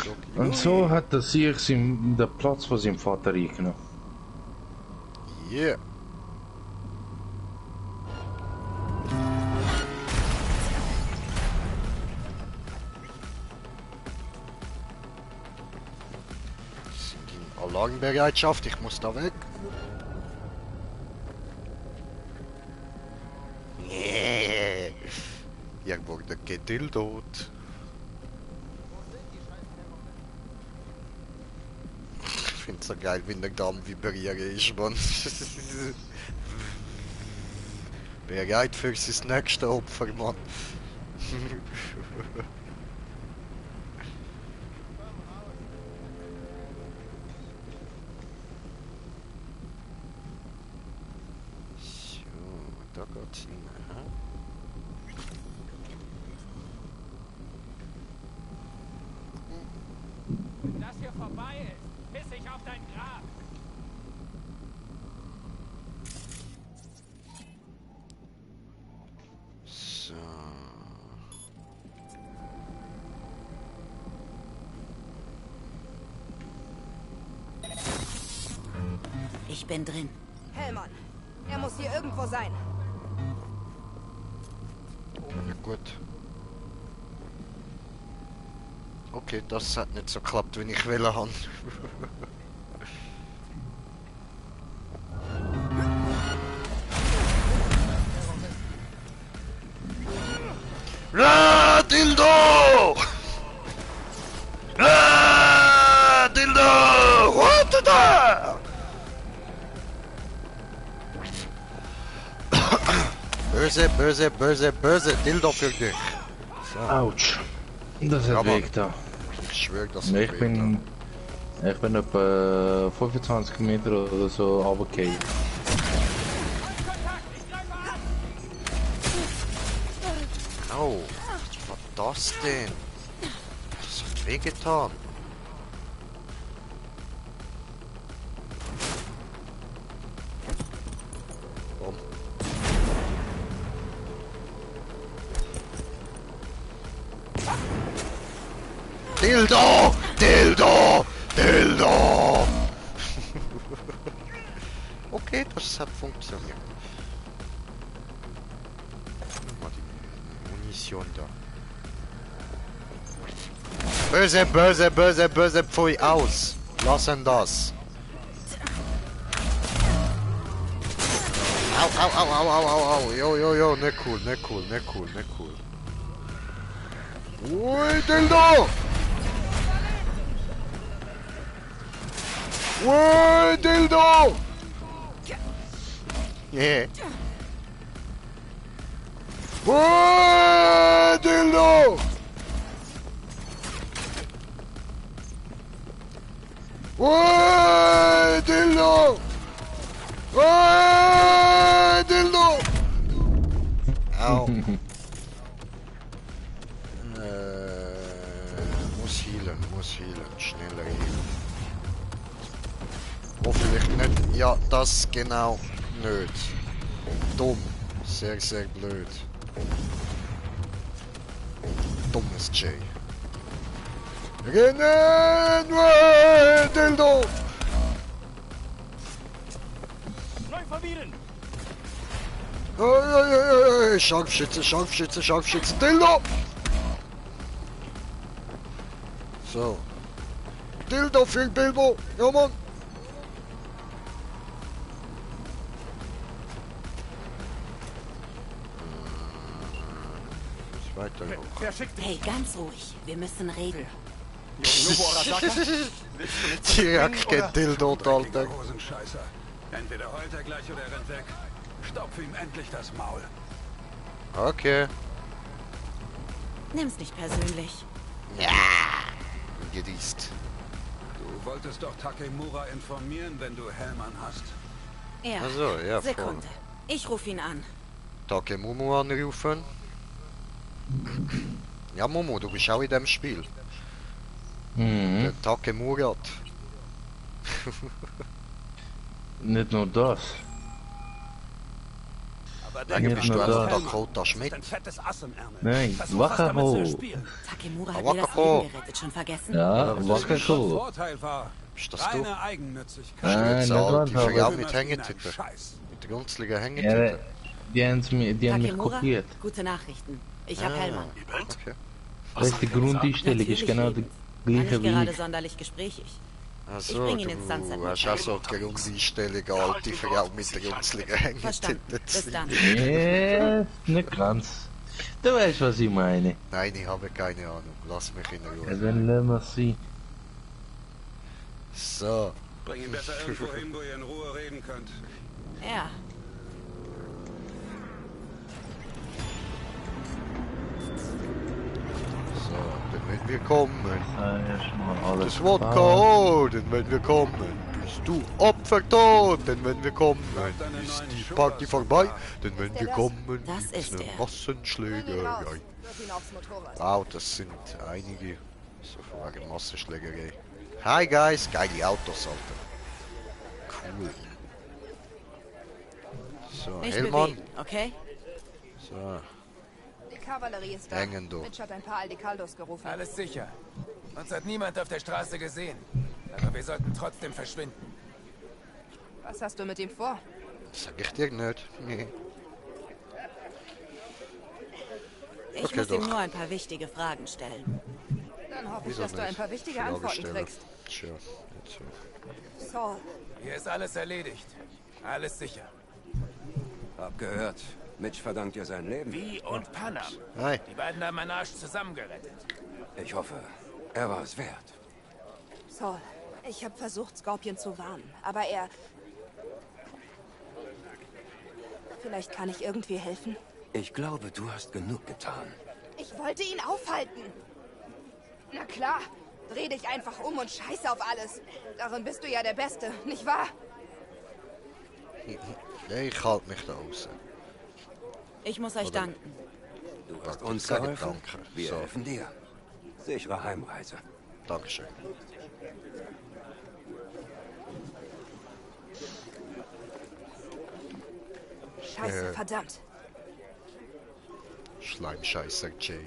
So. Und so hat er sich den Platz von seinem Vater eingenommen. Yeah. Sind in Alarmbereitschaft, ich muss da weg. Yeah. Ihr wurde gedildot. Ich find's so geil, wenn der Damm vibrieren ist, man. Bereit für sein nächstes Opfer, Mann. So, da geht's hin, ha? Wenn das hier vorbei ist, piss ich auf dein Grab. So. Ich bin drin. Hellmann, er muss hier irgendwo sein. Ja, gut. Okay, das hat nicht so geklappt, wie ich will haben. Ah, Dildo! Ah, Dildo! What the hell? Böse, böse, böse, böse Dildo für dich. So, Autsch. Das Ja, hat Mann. Weg da. ich schwöre, das Ich bin etwa 25 Meter oder so runtergefallen. Au, was war das denn? Das hat wehgetan. Komm. Dildo! Dildo! Dildo! Okay, das hat funktioniert. Mal die Munition da. Böse, böse, böse, böse, pfui, aus! Lassen das! Au, au, au, au, au, au, au, jo, jo, jo, ne cool, ne cool, ne cool, ne cool. Ui, Dildo! Ui, Dildo! Yeah. Ui, Dildo! Ui, Dildo! Ui, Dildo! Au. Muss healen, schneller healen. Hoffentlich nicht. Ja, das genau nicht. Dumm. Sehr, sehr blöd. Dummes Jay. Rennen! Dildo! Neu verwirren! Scharfschütze, Scharfschütze, Scharfschütze, Dildo! So. Dildo für Bilbo! Ja, Mann! Weiter hoch. Wer schickt dich? Hey, ganz ruhig. Wir müssen reden. Yorinobu Arasaka? Direkt geht Dildo, Alter. Hosenscheißer. Entweder heult er gleich oder er rennt weg. Stopf ihm endlich das Maul. Okay. Nimm's nicht persönlich. Gediest. Du wolltest doch Takemura informieren, wenn du Hellmann hast. Ja. Also, ja, voll. Sekunde. Ich rufe ihn an. Takemumu anrufen. Ja, Momo, du bist auch in dem Spiel. Mhm. Der Takemurat. Nicht nur das. Aber Wegen bist du nur also das. Dakota Schmidt. ein fettes Ass im Ärmel. Nein, Versuch, was damit zu Wakaho. spielen. Takemura hat Aber mir das Wakaho. Leben gerettet. Schon vergessen? Ja, Der Wakaho. Vorteil war Bist das du? reine Eigennützigkeit. Bist du Nein, jetzt nicht alt? Die ganz, Frau aber- mit Hängetitel. Scheiß. Mit der günstigen Ja, Hängetitel. die haben mich Takemura, kopiert. gute Nachrichten. Ich hab Hellmann. Okay. Das ist die Grundeinstellung, ist genau die War gleiche nicht wie gerade ich. sonderlich gesprächig. Also, bring ihn ins Sunset du hast auch so die Grundeinstellung, alte Frau mit der günstigen Verstanden. Hängetitel. Bis dann. Ja, nicht ganz. Du weißt, was ich meine. Nein, ich habe keine Ahnung. Lass mich in Ja, Ruhe. dann lassen wir sie. So. Bring ihn besser irgendwo hin, wo ihr in Ruhe reden könnt. Ja. So, dann wenn wir kommen. Erstmal alles. Das Wodka, oh, denn wenn wir kommen, bist du Opfer tot, denn wenn wir kommen, ist die Party vorbei, denn wenn wir kommen, Das gibt's ist eine er. Massenschlägerei. Wow, das sind einige, so wegen Massenschlägerei. Hi guys, geile Autos, Alter. Cool. So, Nicht Hellmann. bewegen, okay? So, Die Kavallerie ist da. hängen du. Mitch hat ein paar Aldecaldos gerufen. Alles sicher. Uns hat niemand auf der Straße gesehen. Aber wir sollten trotzdem verschwinden. Was hast du mit ihm vor? Sag ich dir nicht. Nee. Ich Okay, muss ihm doch. nur ein paar wichtige Fragen stellen. Dann hoffe ich, Wieso dass du ein nicht? paar wichtige Frage Antworten stellen. kriegst. Tja, jetzt so. Saul, Hier ist alles erledigt. Alles sicher. Hab gehört. Mitch verdankt ihr sein Leben. Wie und Panam. Hi. Die beiden haben meinen Arsch zusammengerettet. Ich hoffe, er war es wert. Saul, ich habe versucht, Scorpion zu warnen, aber er... Vielleicht kann ich irgendwie helfen? Ich glaube, du hast genug getan. Ich wollte ihn aufhalten. Na klar, dreh dich einfach um und scheiß auf alles. Darin bist du ja der Beste, nicht wahr? Ich halte mich da raus. Ich muss euch danken. Du hast uns Sag geholfen. danke. Wir So. helfen dir. Sichere Heimreise. Dankeschön. Scheiße, verdammt. Schleimscheißer Jay.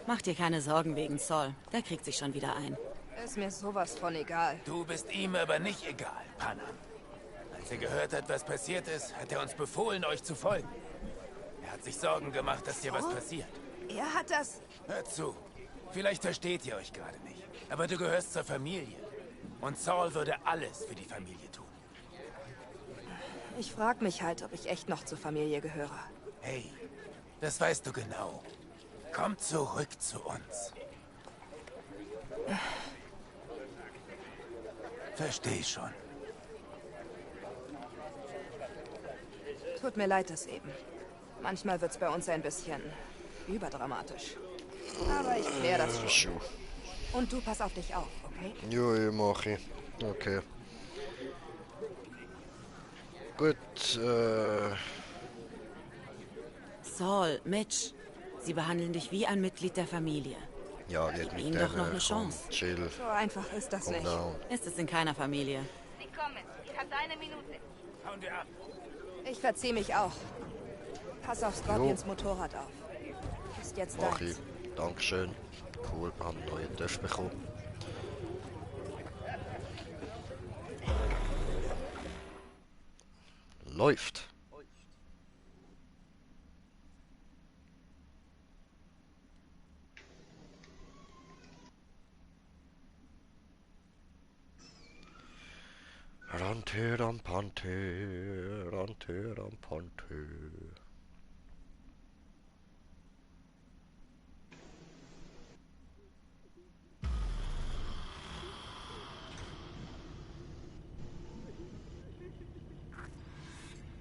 Mach dir keine Sorgen wegen Saul. Der kriegt sich schon wieder ein. Ist mir sowas von egal. Du bist ihm aber nicht egal, Panam. Als er gehört hat, was passiert ist, hat er uns befohlen, euch zu folgen. Er hat sich Sorgen gemacht, dass dir was passiert. Er hat das... Hört zu. Vielleicht versteht ihr euch gerade nicht. Aber du gehörst zur Familie. Und Saul würde alles für die Familie tun. Ich frag mich halt, ob ich echt noch zur Familie gehöre. Hey, Das weißt du genau. Komm zurück zu uns. Versteh schon. Tut mir leid, das eben. Manchmal wird's bei uns ein bisschen überdramatisch. Aber ich klär das schon. Und du pass auf dich auf, okay? Jo, ich mach ich. Okay. Gut, Saul, Mitch, sie behandeln dich wie ein Mitglied der Familie. ja, geht mit ihnen doch noch eine Chance. Chill. So einfach ist das Calm nicht. down. Ist es in keiner Familie. Sie kommen. Ihr habt eine Minute. Hauen wir ab. Ich verzieh mich auch. Pass auf Scorpions Motorrad auf. Ist jetzt Mach ich. deins. Dankeschön. Cool, wir haben einen neuen TÜV bekommen. Läuft. Rante, rampante, rante, rampante.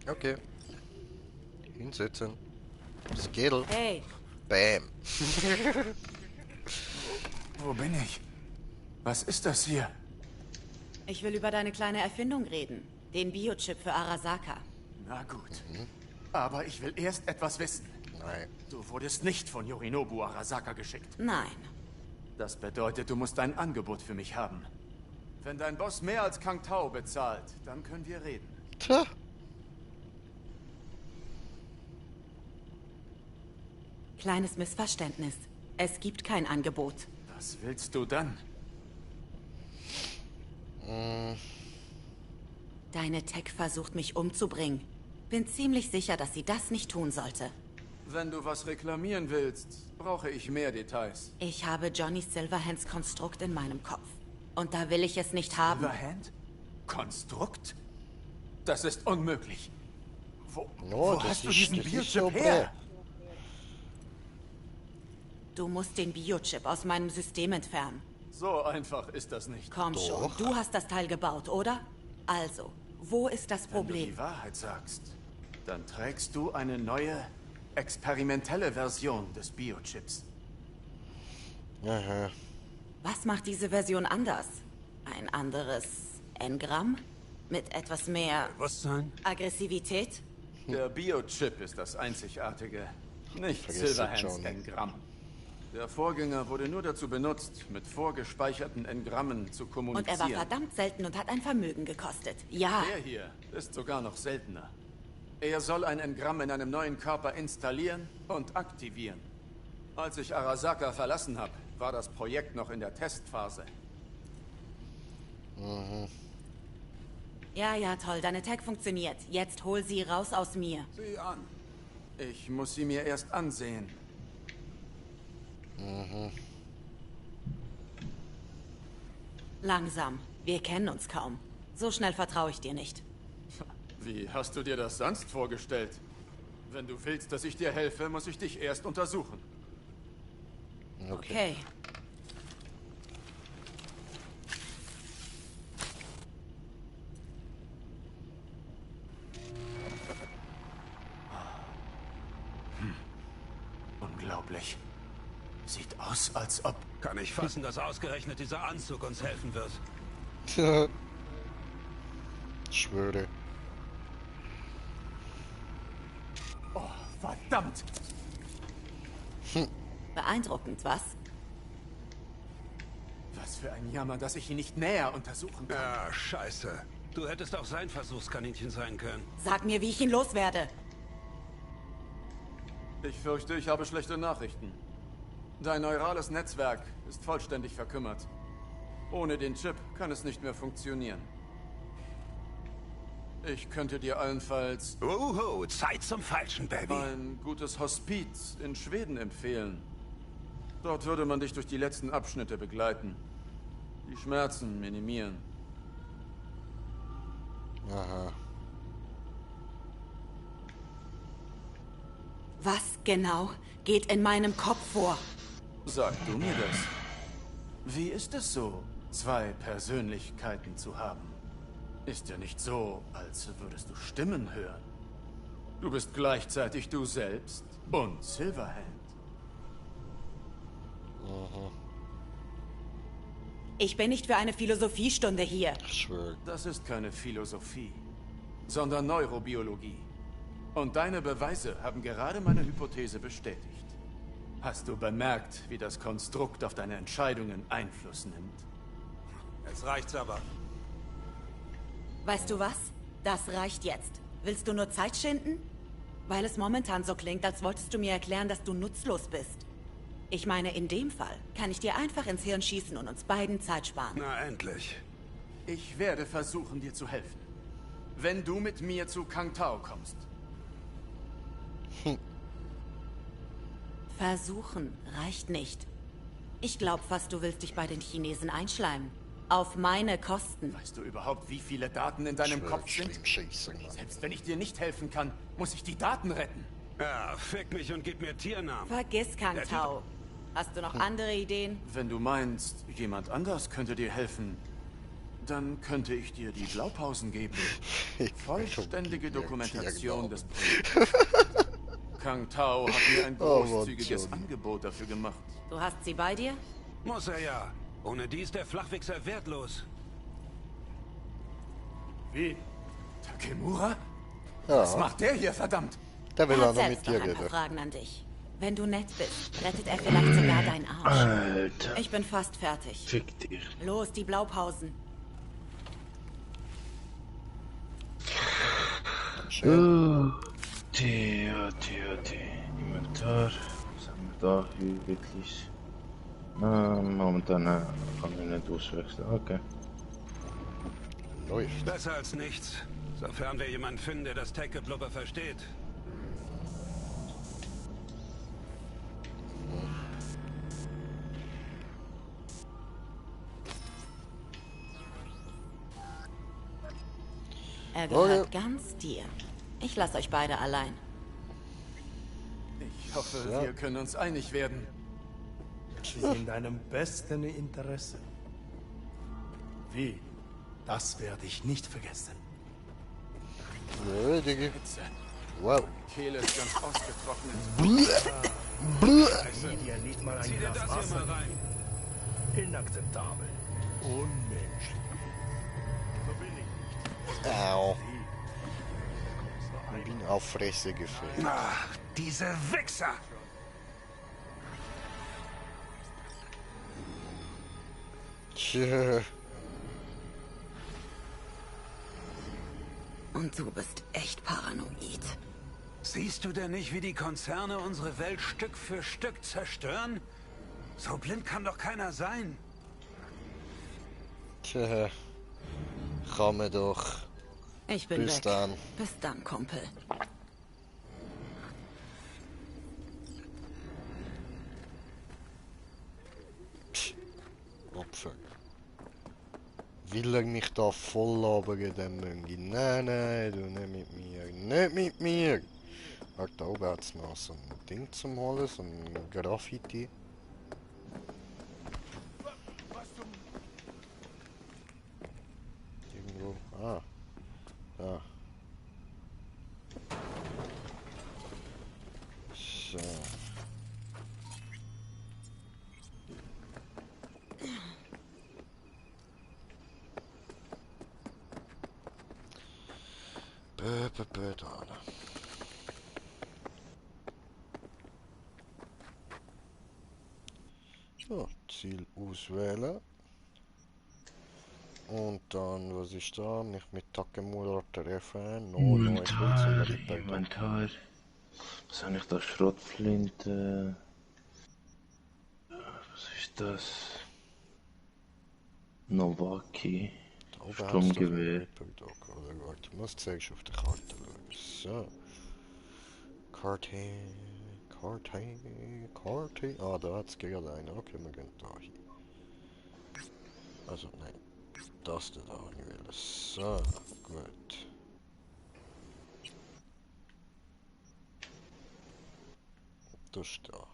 Okay. Hinsetzen. Skedel. Hey, Bam. Wo bin ich? Was ist das hier? ich will über deine kleine Erfindung reden. Den Biochip für Arasaka. Na gut. Aber ich will erst etwas wissen. Nein. Du wurdest nicht von Yorinobu Arasaka geschickt. Nein. Das bedeutet, du musst ein Angebot für mich haben. Wenn dein Boss mehr als Kang Tao bezahlt, dann können wir reden. Tja. Kleines Missverständnis. Es gibt kein Angebot. Was willst du dann? Deine Tech versucht mich umzubringen. Bin ziemlich sicher, dass sie das nicht tun sollte. Wenn du was reklamieren willst, brauche ich mehr Details. Ich habe Johnny Silverhands Konstrukt in meinem Kopf. Und da will ich es nicht haben. Silverhand? Konstrukt? Das ist unmöglich. No, wo das hast du ist diesen nicht Biochip so her? Du musst den Biochip aus meinem System entfernen. So einfach ist das nicht. Komm schon, du hast das Teil gebaut, oder? Also, wo ist das Wenn du Problem? die Wahrheit sagst, dann trägst du eine neue, experimentelle Version des Biochips. Aha. Was macht diese Version anders? Ein anderes Engramm? Mit etwas mehr Bewusstsein? Aggressivität? Der Biochip ist das Einzigartige, nicht Vergiss es, Silverhands Johnny. Engramm. Der Vorgänger wurde nur dazu benutzt, mit vorgespeicherten Engrammen zu Und kommunizieren. er war verdammt selten und hat ein Vermögen gekostet. Ja, Der hier ist sogar noch seltener. Er soll ein Engramm in einem neuen Körper installieren und aktivieren. Als ich Arasaka verlassen habe, war das Projekt noch in der Testphase. ja, toll, deine Tech funktioniert. Jetzt hol sie raus aus mir. Sieh an. Ich muss sie mir erst ansehen. Langsam, wir kennen uns kaum. So schnell vertraue ich dir nicht. Wie hast du dir das sonst vorgestellt? Wenn du willst, dass ich dir helfe, muss ich dich erst untersuchen. Okay. Unglaublich. Sieht aus, als ob... Kann ich fassen, dass ausgerechnet dieser Anzug uns helfen wird. Ich schwöre. Oh, verdammt! Beeindruckend, was? Was für ein Jammer, dass ich ihn nicht näher untersuchen kann. Ja, scheiße. Du hättest auch sein Versuchskaninchen sein können. Sag mir, wie ich ihn loswerde. Ich fürchte, ich habe schlechte Nachrichten. Dein neurales Netzwerk ist vollständig verkümmert. Ohne den Chip kann es nicht mehr funktionieren. Ich könnte dir allenfalls Uhu, Zeit zum Falschen, Baby. ein gutes Hospiz in Schweden empfehlen. Dort würde man dich durch die letzten Abschnitte begleiten. Die Schmerzen minimieren. Aha. Was genau geht in meinem Kopf vor? Sag du mir das. Wie ist es so, zwei Persönlichkeiten zu haben? Ist ja nicht so, als würdest du Stimmen hören. Du bist gleichzeitig du selbst und Silverhand. Ich bin nicht für eine Philosophiestunde hier. Das ist keine Philosophie, sondern Neurobiologie. Und deine Beweise haben gerade meine Hypothese bestätigt. Hast du bemerkt, wie das Konstrukt auf deine Entscheidungen Einfluss nimmt? Jetzt reicht's aber. Weißt du was? Das reicht jetzt. Willst du nur Zeit schinden? Weil es momentan so klingt, als wolltest du mir erklären, dass du nutzlos bist. Ich meine, in dem Fall kann ich dir einfach ins Hirn schießen und uns beiden Zeit sparen. Na, endlich. Ich werde versuchen, dir zu helfen. Wenn du mit mir zu Kang Tao kommst. Versuchen reicht nicht. Ich glaub fast, du willst dich bei den Chinesen einschleimen. Auf meine Kosten. Weißt du überhaupt, wie viele Daten in deinem Kopf sind? Selbst wenn ich dir nicht helfen kann, muss ich die Daten retten. Ja, fick mich und gib mir Tiernamen. Vergiss Kang Tao. Hast du noch andere Ideen? Wenn du meinst, jemand anders könnte dir helfen, dann könnte ich dir die Blaupausen geben. Vollständige Dokumentation des Projekts. Kang Tao hat mir ein großzügiges Angebot dafür gemacht. Du hast sie bei dir? Muss er ja. Ohne die ist der Flachwichser wertlos. Wie? Takemura? Ja, Was macht der hier, verdammt? der will Er auch hat noch selbst mit dir noch ein paar reden. Fragen an dich. Wenn du nett bist, rettet er vielleicht sogar deinen Arsch. Alter, Ich bin fast fertig. fick dich. Los, die Blaupausen. Inventar. Was haben wir da? Wirklich. Momentan kann ich nicht auswechseln. Okay. Läuft. Besser als nichts. Sofern wir jemanden finden, der das Tech-Geblubber versteht. Er gehört ganz dir. Ich lasse euch beide allein. Ich hoffe, wir können uns einig werden. Sie sind in deinem besten Interesse. Wie? Das werde ich nicht vergessen. Ja, Digga. Hitze. Wow. Kehle ist ganz ausgetrocknet. Sieh dir nicht mal ein Glas Wasser. Inakzeptabel. Unmenschlich. So bin ich nicht. Au. Ich bin auf Fresse gefallen. Ach, diese Wichser! Tja. Und du bist echt paranoid. Siehst du denn nicht, wie die Konzerne unsere Welt Stück für Stück zerstören? So blind kann doch keiner sein. Tja. Kann man doch. Ich bin Bis weg. dann. Bis dann, Kumpel. Opfer. Will er mich da voll labern, dann Möngi? Nein, nein, du nicht mit mir. Nicht mit mir! Warte, da oben hat es noch so ein Ding zum Holen, so ein Graffiti. Irgendwo. Ah. Da. So. Da. So, Ziel auswählen. Und dann, was ist da? Mich mit Takemura treffen. Inventar. Was habe ich da? Schrotflinte. Was ist das? Novaki. Sturmgewehr. Ich muss zuerst auf der Karte schauen. So. Karte. Ah, da hat es gerade einen. Okay, wir gehen da hin. Also, nein. Das da habe ich will. So, gut. Das ist da.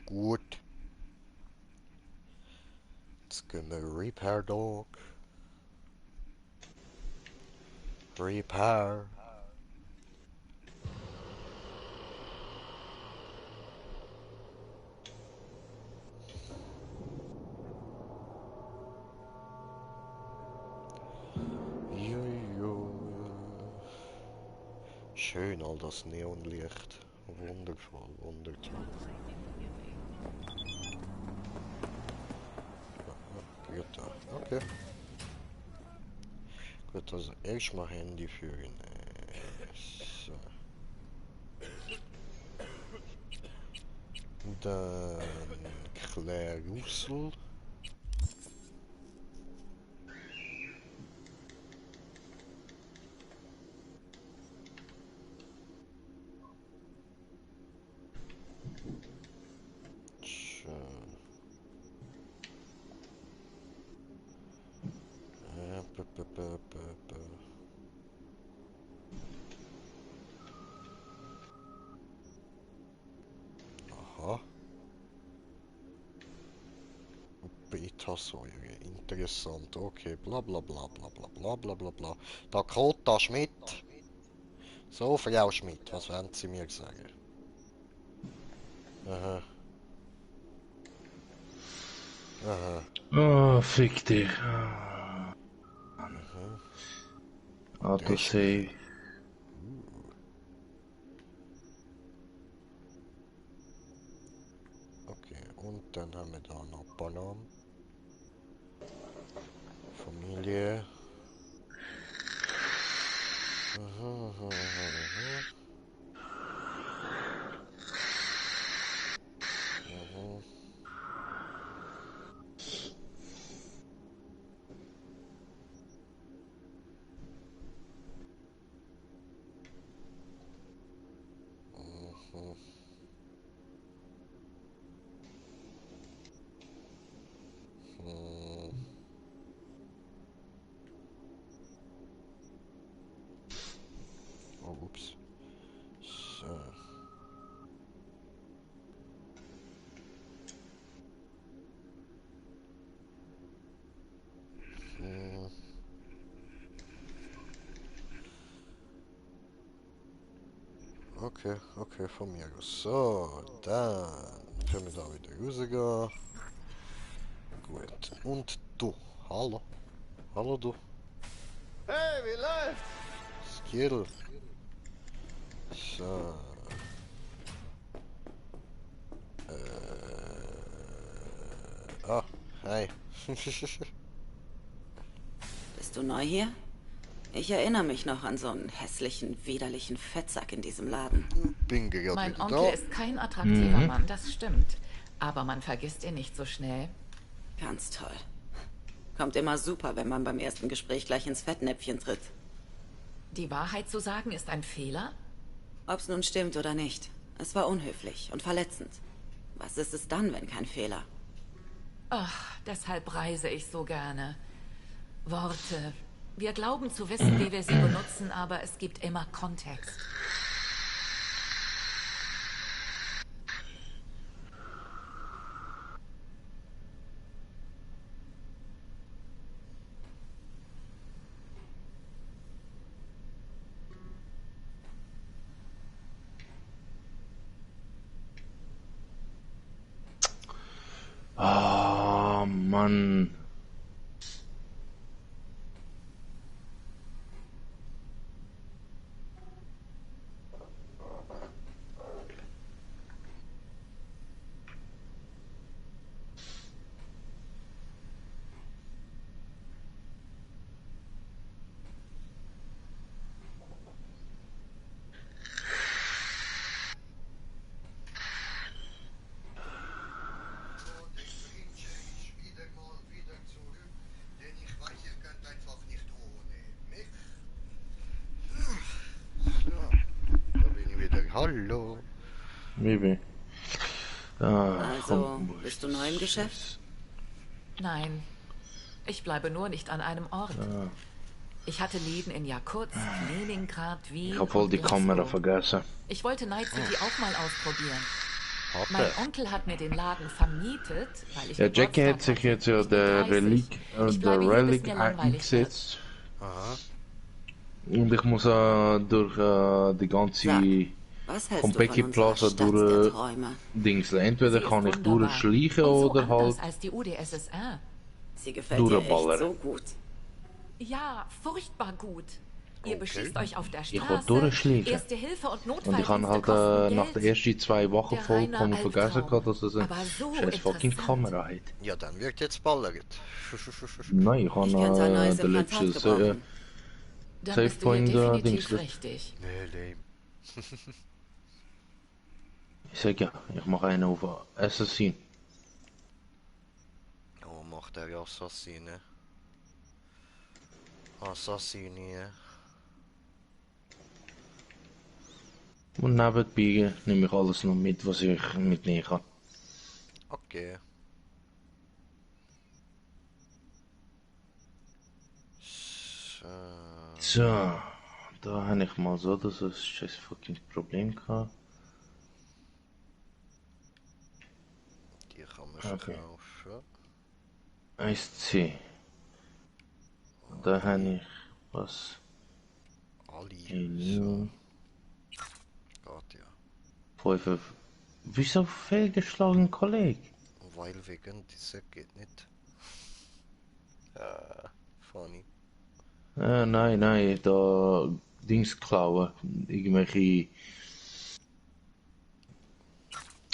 Gut. Jetzt gehen wir Repair Dog. Repair. Schön, all das Neonlicht. Wundervoll, wundertoll. Gut, okay. Gut, also erstmal Handy führen. So. Dann Claire Russell. Aha. Beta-Säure, interessant, okay, bla bla bla bla bla bla bla bla bla. Dakota Schmidt. So, Frau Schmidt, was wollen Sie mir sagen? Aha. Aha. Oh, fick dich. Autosave. Okay, und dann haben wir da noch Bananen. Familie. Aha, aha, aha. Aha. Aha. Oh, ups. So. Okay, okay, von mir aus. So, dann können wir da wieder rausgehen. Gut. Und du. Hallo. Hallo du. Hey, wie läuft's? Skill. So. Ah, hi. Bist du neu hier? Ich erinnere mich noch an so einen hässlichen, widerlichen Fettsack in diesem Laden. Bin gerade Mein wieder Onkel da. ist kein attraktiver Mann, das stimmt. Aber man vergisst ihn nicht so schnell. Ganz toll. Kommt immer super, wenn man beim ersten Gespräch gleich ins Fettnäpfchen tritt. Die Wahrheit zu sagen ist ein Fehler? Ob's nun stimmt oder nicht. Es war unhöflich und verletzend. Was ist es dann, wenn kein Fehler? Ach, deshalb reise ich so gerne. Worte. Wir glauben zu wissen, wie wir sie benutzen, aber es gibt immer Kontext. Ah, Mann. Hallo. Maybe. Also, bist du neu im Geschäft? Nein, ich bleibe nur nicht an einem Ort. Ich hatte Läden in Jakutsk, Leningrad, Wien. Ich habe voll die Kamera vergessen. Ich wollte Night City auch mal ausprobieren. Mein Onkel hat mir den Laden vermietet, weil ich... Ja, Jackie hat sich jetzt ja der Relic eingesetzt. Aha. Und ich muss durch die ganze Konpeki Plaza durch Dings. Entweder kann ich durchschleichen oder halt als die UdSSR. Sie gefällt dir echt so gut. Ja, furchtbar gut. Ihr beschießt euch auf der Ich will Straße, durchschleichen. Erste Hilfe und Und ich Notfalldienste habe halt kosten nach den Geld. ersten 2 Wochen Der vollkommen reine vergessen Albtraum. gehabt, dass es eine Aber so scheiß fucking interessant. Kamera hat. Ja, dann wird jetzt ballert. Nein, ich Ich könnte ein neues habe den Implantat letzten gebrauchen. Dann Safe bist du hier Point definitiv Dings. richtig. Nee, lame. Ich sag ja, ich mache einen auf Assassin. Oh, macht der Assassine. Assassine. Und nebenbei nehme ich alles noch mit, was ich mitnehmen kann. Okay. So, da habe ich mal so das scheiß fucking Problem gehabt. Die kann man Okay. verkaufen. 1C. Da habe ich was. Ali. Geht ja. 5. Wieso fehlgeschlagen, Kollege? Weil wegen dieser geht nicht. Funny. Nein, da Dings klauen. Irgendwelche.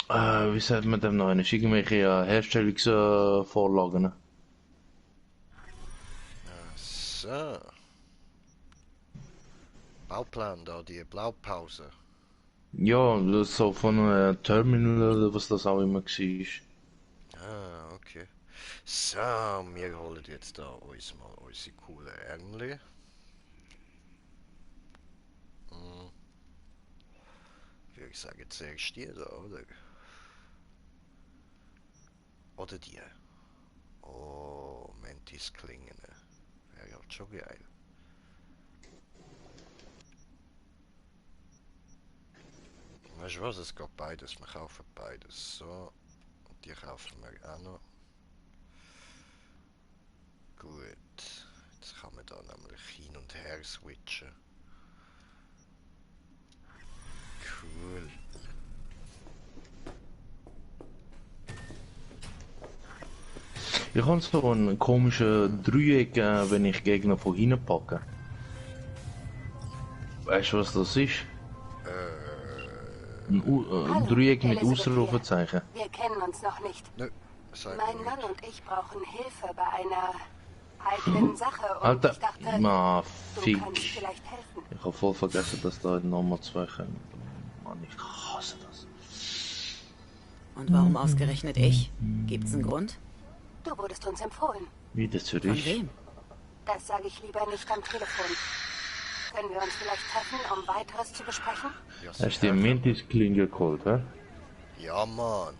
Wie sagt man dem noch? Irgendwelche Herstellungsvorlagen. So. Bauplan da, die Blaupause. Ja, das ist so von einem Terminal oder was das auch immer war. Ah, okay. So, wir holen jetzt da uns mal unsere coole Ärmel. Würde ich sagen, zuerst die da, oder? Oder die. Oh, Mantis-Klingen. Wäre halt schon geil. Weißt du was, es geht beides, wir kaufen beides. So, und die kaufen wir auch noch. Gut, jetzt kann man da nämlich hin und her switchen. Cool. Ich habe so einen komischen Dreieck, wenn ich Gegner von hinten packe. Weißt du, was das ist? Ein Dreieck mit Ausrufezeichen. Wir kennen uns noch nicht. Nö, Mein Mann und ich brauchen Hilfe bei einer heiklen Sache und Alter, ich dachte, na, du fick. kannst vielleicht helfen. Ich habe voll vergessen, dass da nochmal 2 kommen. Mann, ich hasse das. Und warum ausgerechnet ich? Gibt's einen Grund? Du wurdest uns empfohlen. Wieder Von zurück. wem? Das sage ich lieber nicht am Telefon. Können wir uns vielleicht treffen, um weiteres zu besprechen? Ja, Hast du die Mantis-Klinge geholt, hä? ja, Mann.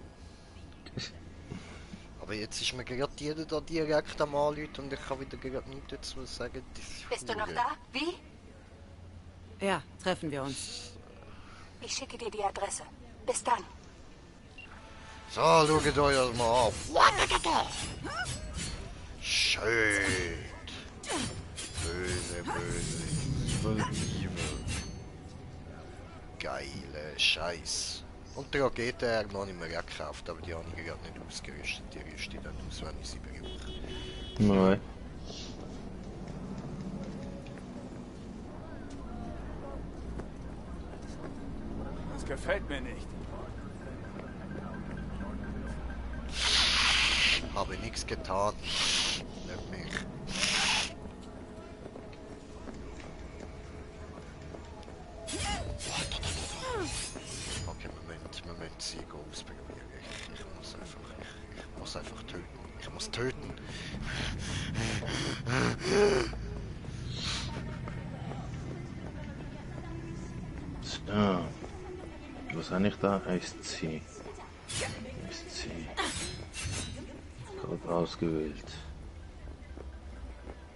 Aber jetzt ist mir gerade jeder da direkt am Anrufen und ich kann wieder gerade nichts dazu sagen. Bist du noch da? Wie? Ja, treffen wir uns. Ich schicke dir die Adresse. Bis dann. So, schaut euch das mal an. Schön. Böse, böse. Evil, evil. Geile Scheiß. Und die Rakete habe ich noch nicht mehr gekauft, aber die habe ich gerade nicht ausgerüstet. Die rüste ich dann aus, wenn ich sie brauche. Nein. Das gefällt mir nicht. Habe nichts getan. Nicht mich. Okay, wir müssen sie ausprobieren. Ich muss einfach töten. Ich muss töten. So. Was habe ich da? 1C. 1C. Gerade ausgewählt.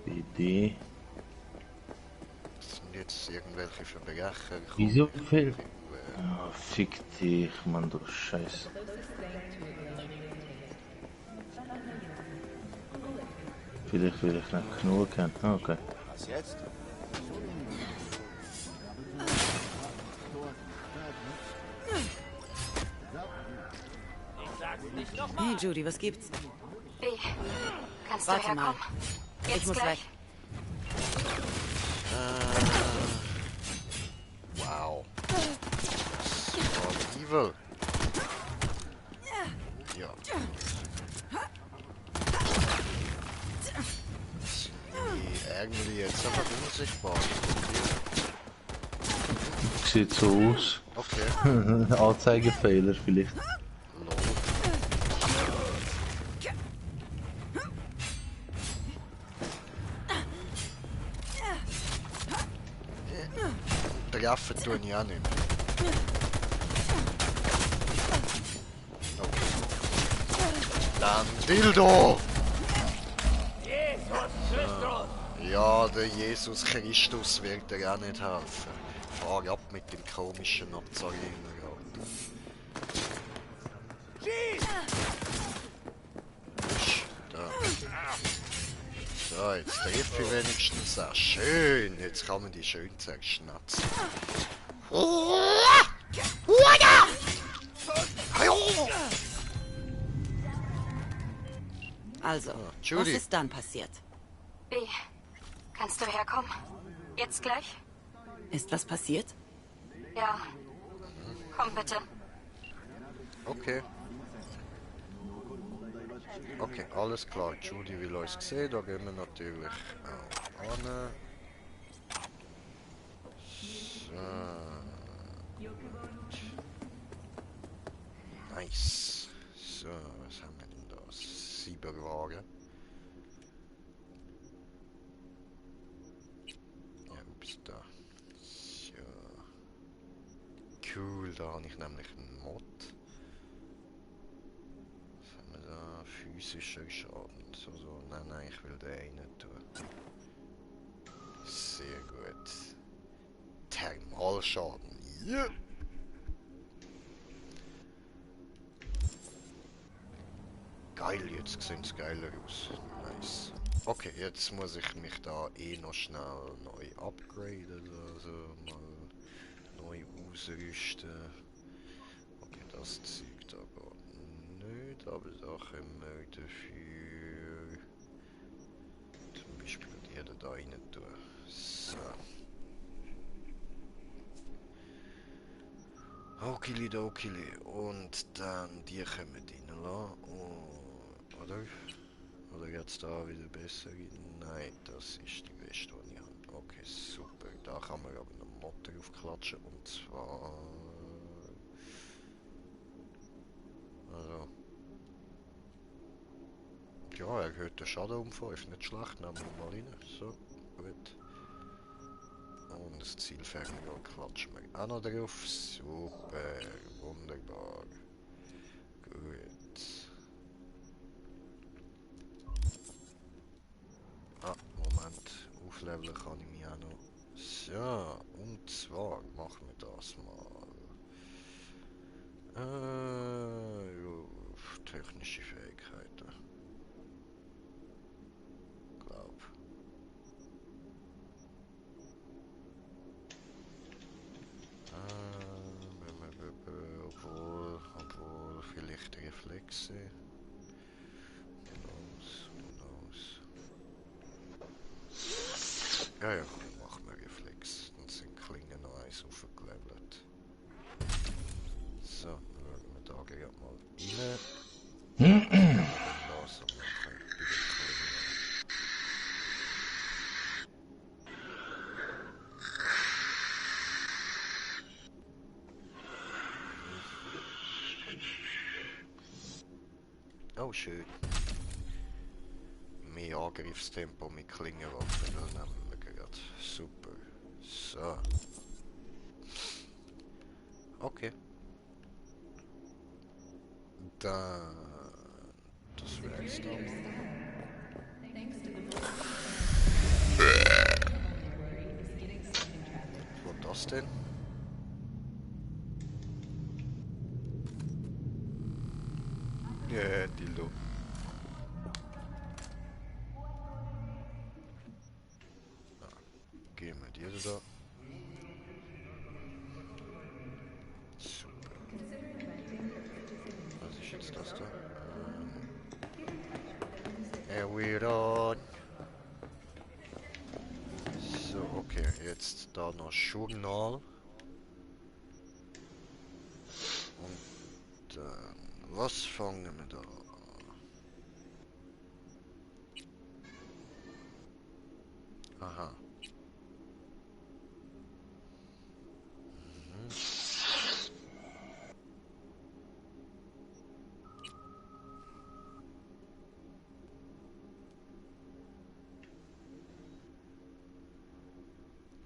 BD. jetzt irgendwelche Verbrecher. Wieso viel? Oh, fick dich, Mann, du Scheiße. Vielleicht will ich nicht genug haben. Okay. Was jetzt? Hey Judy, was gibt's? B, kannst Warte du herkommen? mal. Jetzt Ich muss gleich. weg. Wow. So evil. Ja. Die irgendwie jetzt einfach unsichtbar. Sieht so aus. Okay. Anzeigefehler vielleicht. Treffen tue ich auch nicht. Okay. Dann Dildo! Jesus Christus! Ja, der Jesus Christus wird dir auch nicht helfen. Fahr ab mit dem komischen Nazarener. Da. So, jetzt treffe ich wenigstens auch. Schön, jetzt kann man die schön zerschnatzen. Also, was Judy. ist dann passiert? B, kannst du herkommen? Jetzt gleich? Ist was passiert? Ja. Komm bitte. Okay. Okay, alles klar. Judy will uns sehen, da gehen wir natürlich auch an. So. Nice. So, was haben wir denn da? Cyberware. Ja, ups, da. So. Cool, da habe ich nämlich einen Mod. Was haben wir da? Physischer Schaden. So, nein, ich will den einen tun. Sehr gut. Thermalschaden. Yeah. Geil, jetzt sieht es geiler aus. Nice. Okay, jetzt muss ich mich da noch schnell neu upgraden, also mal neu ausrüsten. Okay, das Zeug da geht nicht, aber da können wir dafür zum Beispiel die da rein tun. So. Okili, und dann die können wir reinlassen. Oder jetzt da wieder besser? Nein, das ist die beste, die ich habe. Okay, super. Da kann man aber einen Mod draufklatschen, und zwar... Also... Ja, erhöht den Schaden um 5, nicht schlecht, nehmen wir mal rein. So, gut. Und das Zielfernrohr klatschen wir auch noch drauf. Super, wunderbar. Gut. Ah, Moment. Aufleveln kann ich mich auch noch. So, und zwar machen wir das mal. Technische Fähigkeiten. Glaub. Obwohl, vielleicht Reflexe. Ja, machen wir Reflex. Dann sind Klingen noch eins aufgelevelt. So, dann schauen wir da gleich mal rein. Los, und dann können wir die Klingen. Oh, schön. Mehr Angriffstempo mit Klingenwaffen, das nehmen wir gerade. Super. So. Okay. Dann... Das wär's dann. das denn? Ja, Dildo. Gehen wir dir da. Super. Was ist jetzt das da? We're on. So, okay, jetzt da noch Journal. Und was fangen wir da an? Aha.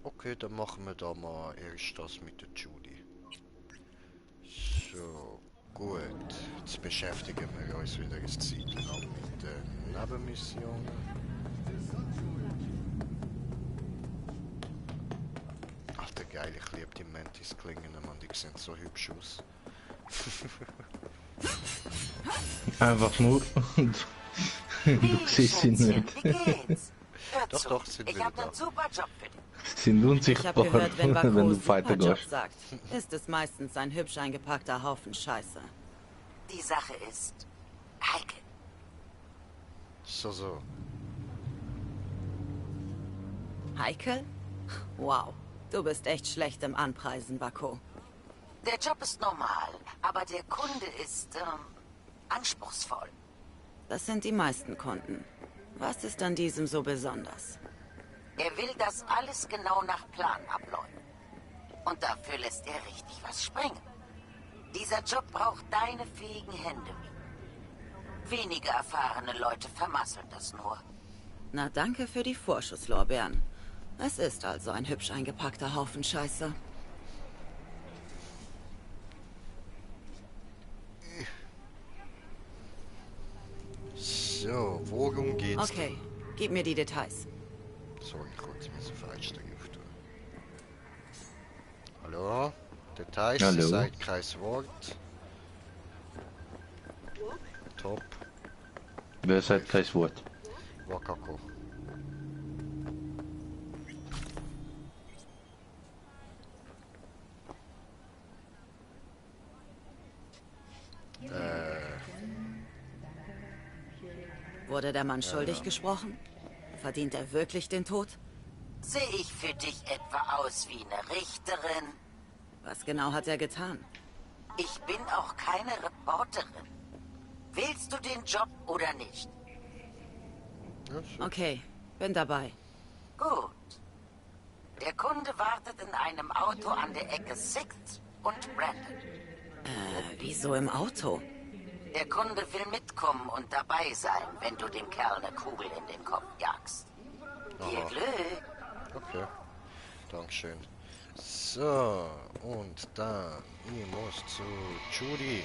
Okay, dann machen wir da mal erst das mit der Judy. So, gut. Jetzt beschäftigen wir uns wieder eine Zeit lang mit den Nebenmissionen. Alter, geil, ich liebe die Mantis-Klingen, Mann, die sehen so hübsch aus. Einfach nur und du siehst sie nicht. Doch, sind wir da. Sind unsichtbar, Ich hab gehört, wenn wenn du Vakos weitergehst. Superjob sagt, ist es meistens ein hübsch eingepackter Haufen Scheiße. Die Sache ist heikel. So. Heikel? Wow, du bist echt schlecht im Anpreisen, Vako. Der Job ist normal, aber der Kunde ist anspruchsvoll. Das sind die meisten Kunden. Was ist an diesem so besonders? Er will, dass alles genau nach Plan abläuft. Und dafür lässt er richtig was springen. Dieser Job braucht deine fähigen Hände. Wenige erfahrene Leute vermasseln das nur. Na, danke für die Vorschusslorbeeren. Es ist also ein hübsch eingepackter Haufen Scheiße. So, worum geht's? Okay, gib mir die Details. Sorry, kurz, ich muss auf Einsteigen öffnen. Hallo? Details, Hallo. ihr seid kein Wort. Top. Wer sagt kein Wort? Wakako. Wurde der Mann schuldig gesprochen? Verdient er wirklich den Tod? Sehe ich für dich etwa aus wie eine Richterin? Was genau hat er getan? Ich bin auch keine Reporterin. Willst du den Job oder nicht? Okay, bin dabei. Gut. Der Kunde wartet in einem Auto an der Ecke 6th und Brandon. Wieso im Auto? Der Kunde will mitkommen und dabei sein, wenn du dem Kerl eine Kugel in den Kopf jagst. Viel Glück. Okay. Dankeschön. So, und dann, ich muss zu Judy.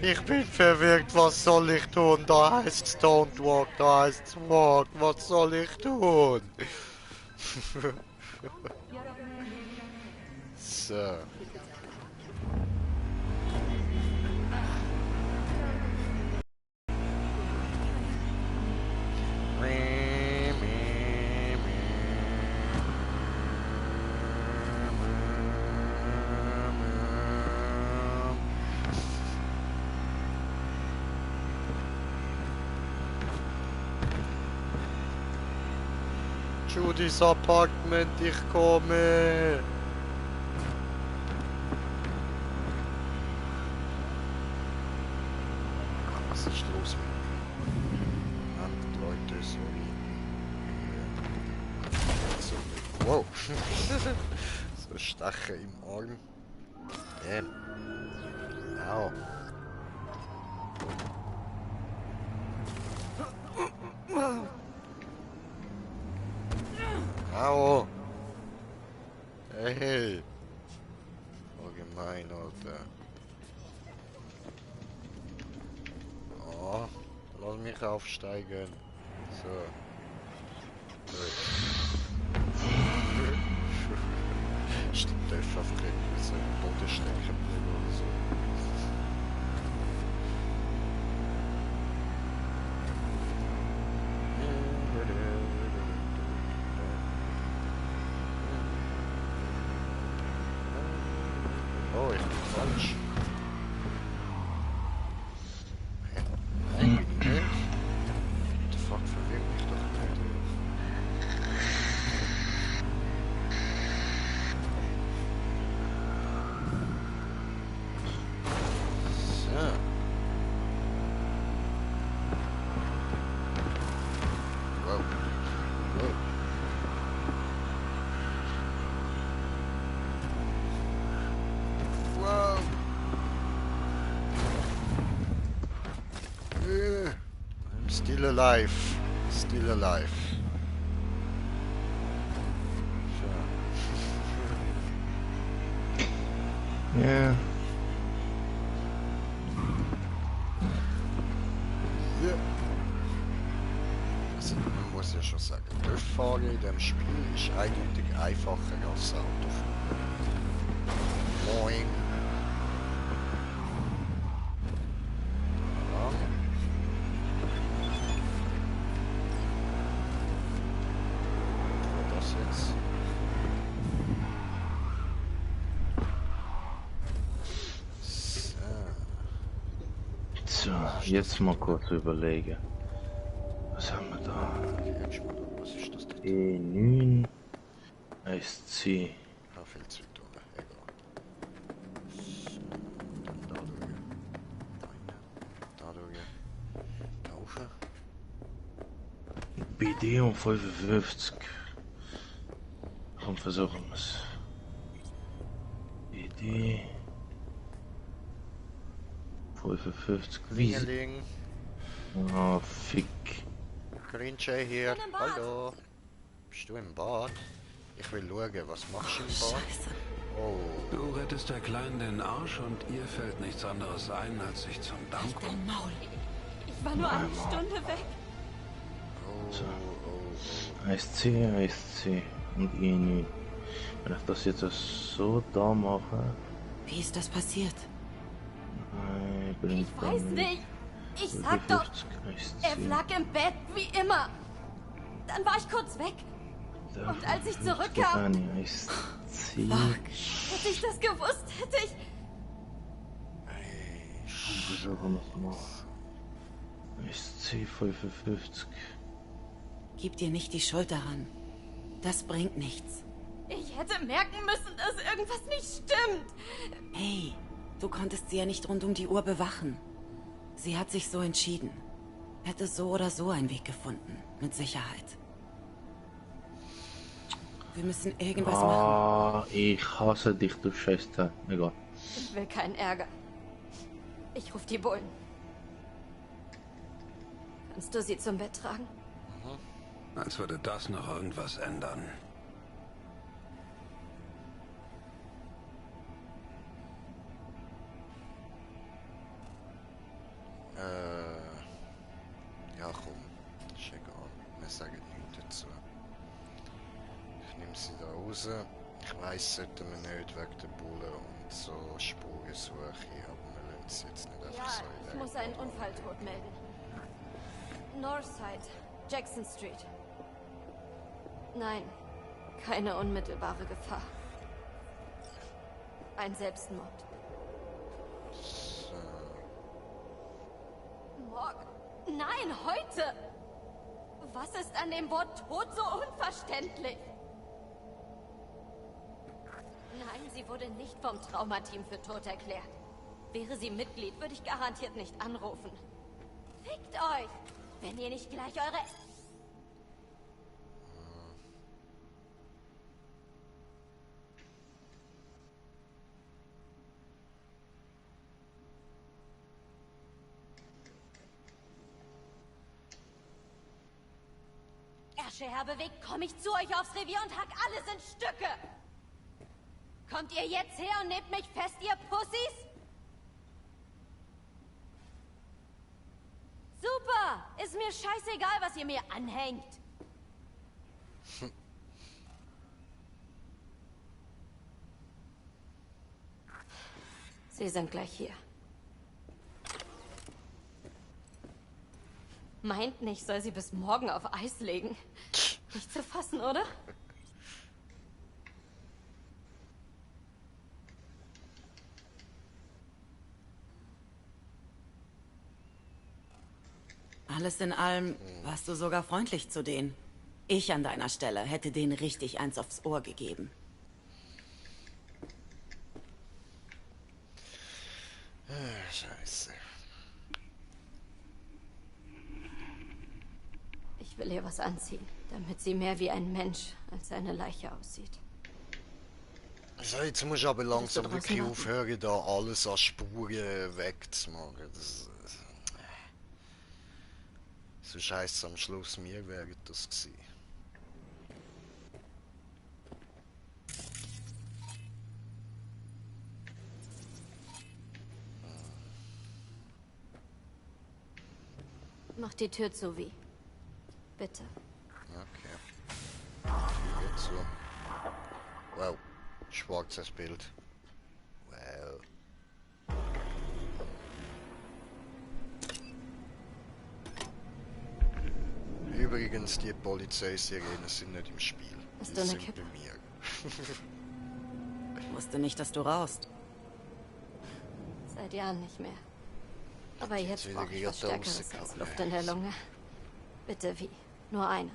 Ich bin verwirrt, was soll ich tun? Da heißt's Don't Walk, da heißt's Walk, was soll ich tun? So. Judys Apartment, ich komme. Was ist los mit mir? Leute, sorry. So, wow. So Stachel im Arm. Au. Au! Hey! Allgemein, Alter. Ja, lass mich aufsteigen. So. Gut. Stimmt, der ist einfach irgendwie so im Boden stecken geblieben oder so. Oh, ich bin falsch. What the fuck, verwirrt mich doch nicht. So. Wow. Wow. Wow. I'm still alive. Still alive. Ja. Ja. Also, man muss ja schon sagen, Töpffahren in diesem Spiel ist eindeutig einfacher als Autofahren. Moin. Ja. Was jetzt? So, jetzt mal kurz überlegen. Was haben wir da? Was ist das denn? E9 SC. Ah, viel Zeug da, egal. So, dann da durch. Da rein. Da durch. Da rauf. BD um 55. Komm, versuchen wir es. BD 55. Wie? Klingeling. Oh, fick. Grinche hier. Hallo. Bist du im Bad? Ich will schauen, was machst du im Bad? Oh. Du rettest der Kleinen den Arsch und ihr fällt nichts anderes ein, als sich zum Dank um. Maul. Ich war nur eine Stunde weg. So. ASC, ASC und E9. Wenn ich das jetzt so da mache. Wie ist das passiert? Ich weiß nicht. Ich sag doch, er lag im Bett, wie immer. Dann war ich kurz weg. Und als ich zurückkam... Hätte ich das gewusst, hätte ich... Versuchen wir es mal. SC 55. Gib dir nicht die Schuld daran. Das bringt nichts. Ich hätte merken müssen, dass irgendwas nicht stimmt. Hey, du konntest sie ja nicht rund um die Uhr bewachen. Sie hat sich so entschieden. Hätte so oder so einen Weg gefunden. Mit Sicherheit. Wir müssen irgendwas machen. Ich hasse dich, du Scheiße. Egal. Ich will keinen Ärger. Ich ruf die Bullen. Kannst du sie zum Bett tragen? Als würde das noch irgendwas ändern. Ja, komm. Ist egal. Wir sagen nichts dazu. Ich nehme sie da raus. Ich weiss, sollten wir nicht wegen der Bullen und so Spurensuche, aber wir lassen sie jetzt nicht einfach so in Ich muss einen Unfalltod melden. Northside, Jackson Street. Nein, keine unmittelbare Gefahr. Ein Selbstmord. So. Morgen? Nein, heute! Was ist an dem Wort Tod so unverständlich? Nein, sie wurde nicht vom Traumateam für tot erklärt. Wäre sie Mitglied, würde ich garantiert nicht anrufen. Fickt euch! Wenn ihr nicht gleich eure... Herr bewegt, komme ich zu euch aufs Revier und hack alles in Stücke. Kommt ihr jetzt her und nehmt mich fest, ihr Pussys? Super! Ist mir scheißegal, was ihr mir anhängt. Sie sind gleich hier. Meint nicht, soll sie bis morgen auf Eis legen. Nicht zu fassen, oder? Alles in allem warst du sogar freundlich zu denen. Ich an deiner Stelle hätte denen richtig eins aufs Ohr gegeben. Scheiße. Ich will ihr was anziehen, damit sie mehr wie ein Mensch als eine Leiche aussieht. So, jetzt musst du aber langsam wirklich aufhören, da alles an Spuren wegzumachen. So scheiße am Schluss, mir wäre das gewesen. Mach die Tür zu, wie. Bitte. Okay. Tür zu. Wow. Schwarzes Bild. Wow. Übrigens, die Polizeisirenen sind nicht im Spiel. Hast du eine Kippe? Bei mir. Ich wusste nicht, dass du rauchst. Seit Jahren nicht mehr. Aber jetzt brauche ich was Stärkeres als Luft in der Lunge. Bitte, wie? Nur eine.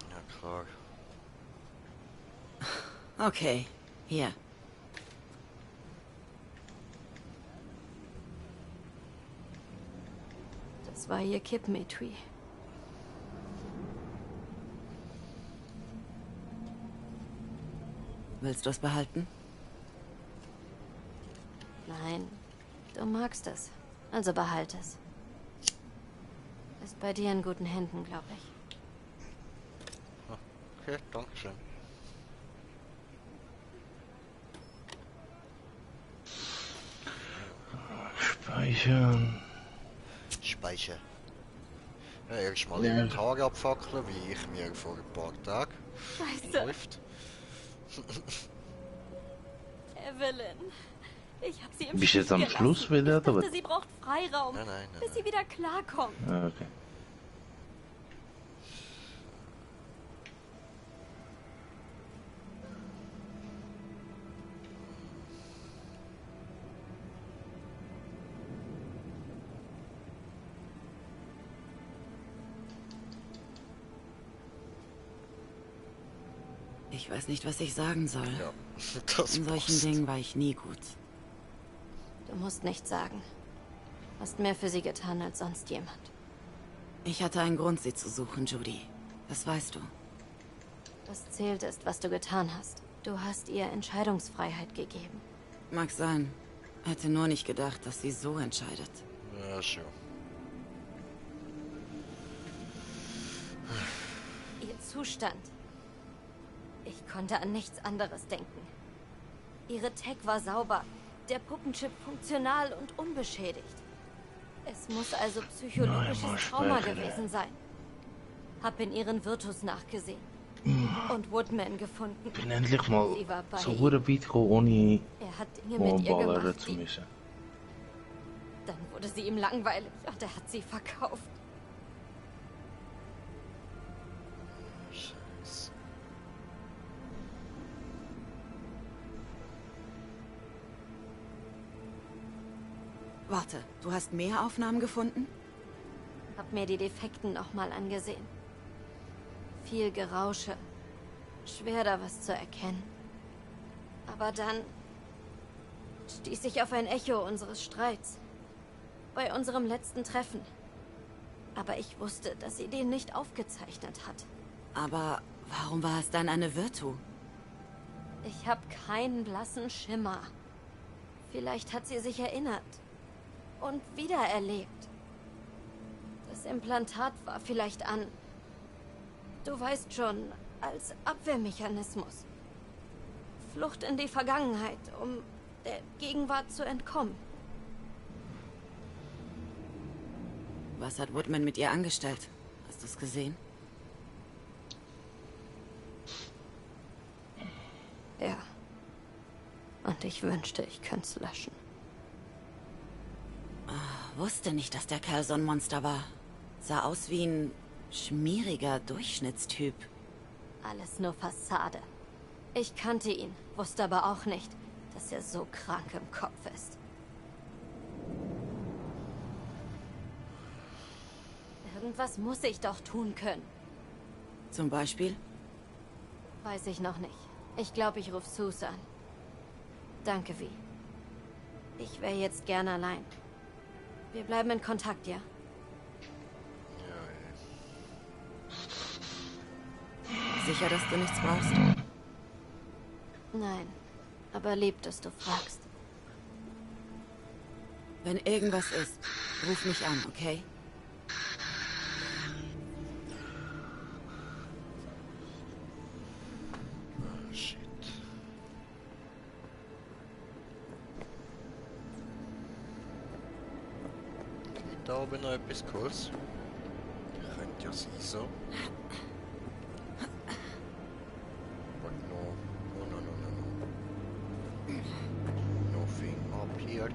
Ja, klar. Okay, hier. Das war ihr Kippmetui. Willst du es behalten? Nein, du magst es. Also behalt es. Ist bei dir in guten Händen, glaube ich. Okay, danke schön. Speichern. Speichern. Ja, erstmal den Tag abfackeln, wie ich mir vor ein paar Tagen. Scheiße. Läuft. Evelyn. Ich hab sie im Bist du jetzt am Schluss wieder? Ich dachte, sie braucht Freiraum, Nein, bis sie wieder klarkommt. Ah, okay. Ich weiß nicht, was ich sagen soll. Ja, das In solchen passt. Dingen war ich nie gut. Du musst nichts sagen. Hast mehr für sie getan als sonst jemand. Ich hatte einen Grund, sie zu suchen, Judy. Das weißt du. Was zählt ist, was du getan hast. Du hast ihr Entscheidungsfreiheit gegeben. Mag sein. Hätte nur nicht gedacht, dass sie so entscheidet. Ja, schon. Ihr Zustand. Ich konnte an nichts anderes denken. Ihre Tech war sauber, der Puppenchip funktional und unbeschädigt. Es muss also psychologisches Trauma gewesen sein. Hab in ihren Virtus nachgesehen. Und Woodman gefunden. Bin endlich mal Sie war bei so ihm. gut weit gekommen, ohne Er hat Dinge mit ihr ballern gemacht, zu müssen. dann wurde sie ihm langweilig und er hat sie verkauft. Scheiße. Warte, du hast mehr Aufnahmen gefunden? Hab mir die Defekten nochmal angesehen. Viel Gerausche. Schwer da was zu erkennen. Aber dann stieß ich auf ein Echo unseres Streits. Bei unserem letzten Treffen. Aber ich wusste, dass sie den nicht aufgezeichnet hat. Aber warum war es dann eine Virtu? Ich habe keinen blassen Schimmer. Vielleicht hat sie sich erinnert. Und wiedererlebt. Das Implantat war vielleicht an. Du weißt schon, als Abwehrmechanismus. Flucht in die Vergangenheit, um der Gegenwart zu entkommen. Was hat Woodman mit ihr angestellt? Hast du es gesehen? Ja. Und ich wünschte, ich könnte es löschen. Wusste nicht, dass der Kerl so ein Monster war. Sah aus wie ein schmieriger Durchschnittstyp. Alles nur Fassade. Ich kannte ihn, wusste aber auch nicht, dass er so krank im Kopf ist. Irgendwas muss ich doch tun können. Zum Beispiel? Weiß ich noch nicht. Ich glaube, ich rufe Sus an. Danke, Vi. Ich wäre jetzt gern allein. Wir bleiben in Kontakt, ja? Sicher, dass du nichts brauchst? Nein, aber lieb, dass du fragst. Wenn irgendwas ist, ruf mich an, okay? Shit. Liegt da oben noch etwas Cooles? Könnte ja sein so. But no. No. Nothing up here.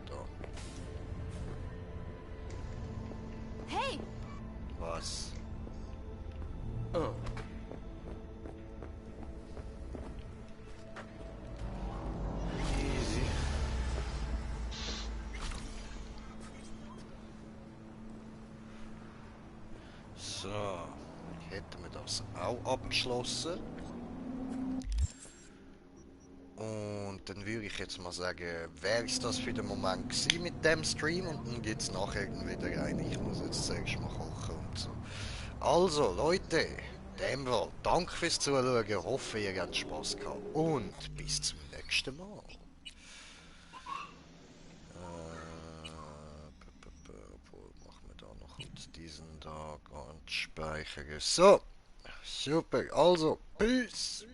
Da. Hey! Was? Oh. Easy. So, hätten wir das auch abgeschlossen. Und dann würde ich jetzt mal sagen, wäre es das für den Moment gewesen mit dem Stream und dann gibt es nachher wieder einen. Ich muss jetzt zuerst mal kochen und so. Also Leute, dem Fall, danke fürs Zuschauen, hoffe ihr habt Spaß gehabt und bis zum nächsten Mal. Machen wir da noch kurz diesen da ganz speichern. So, super, also, peace.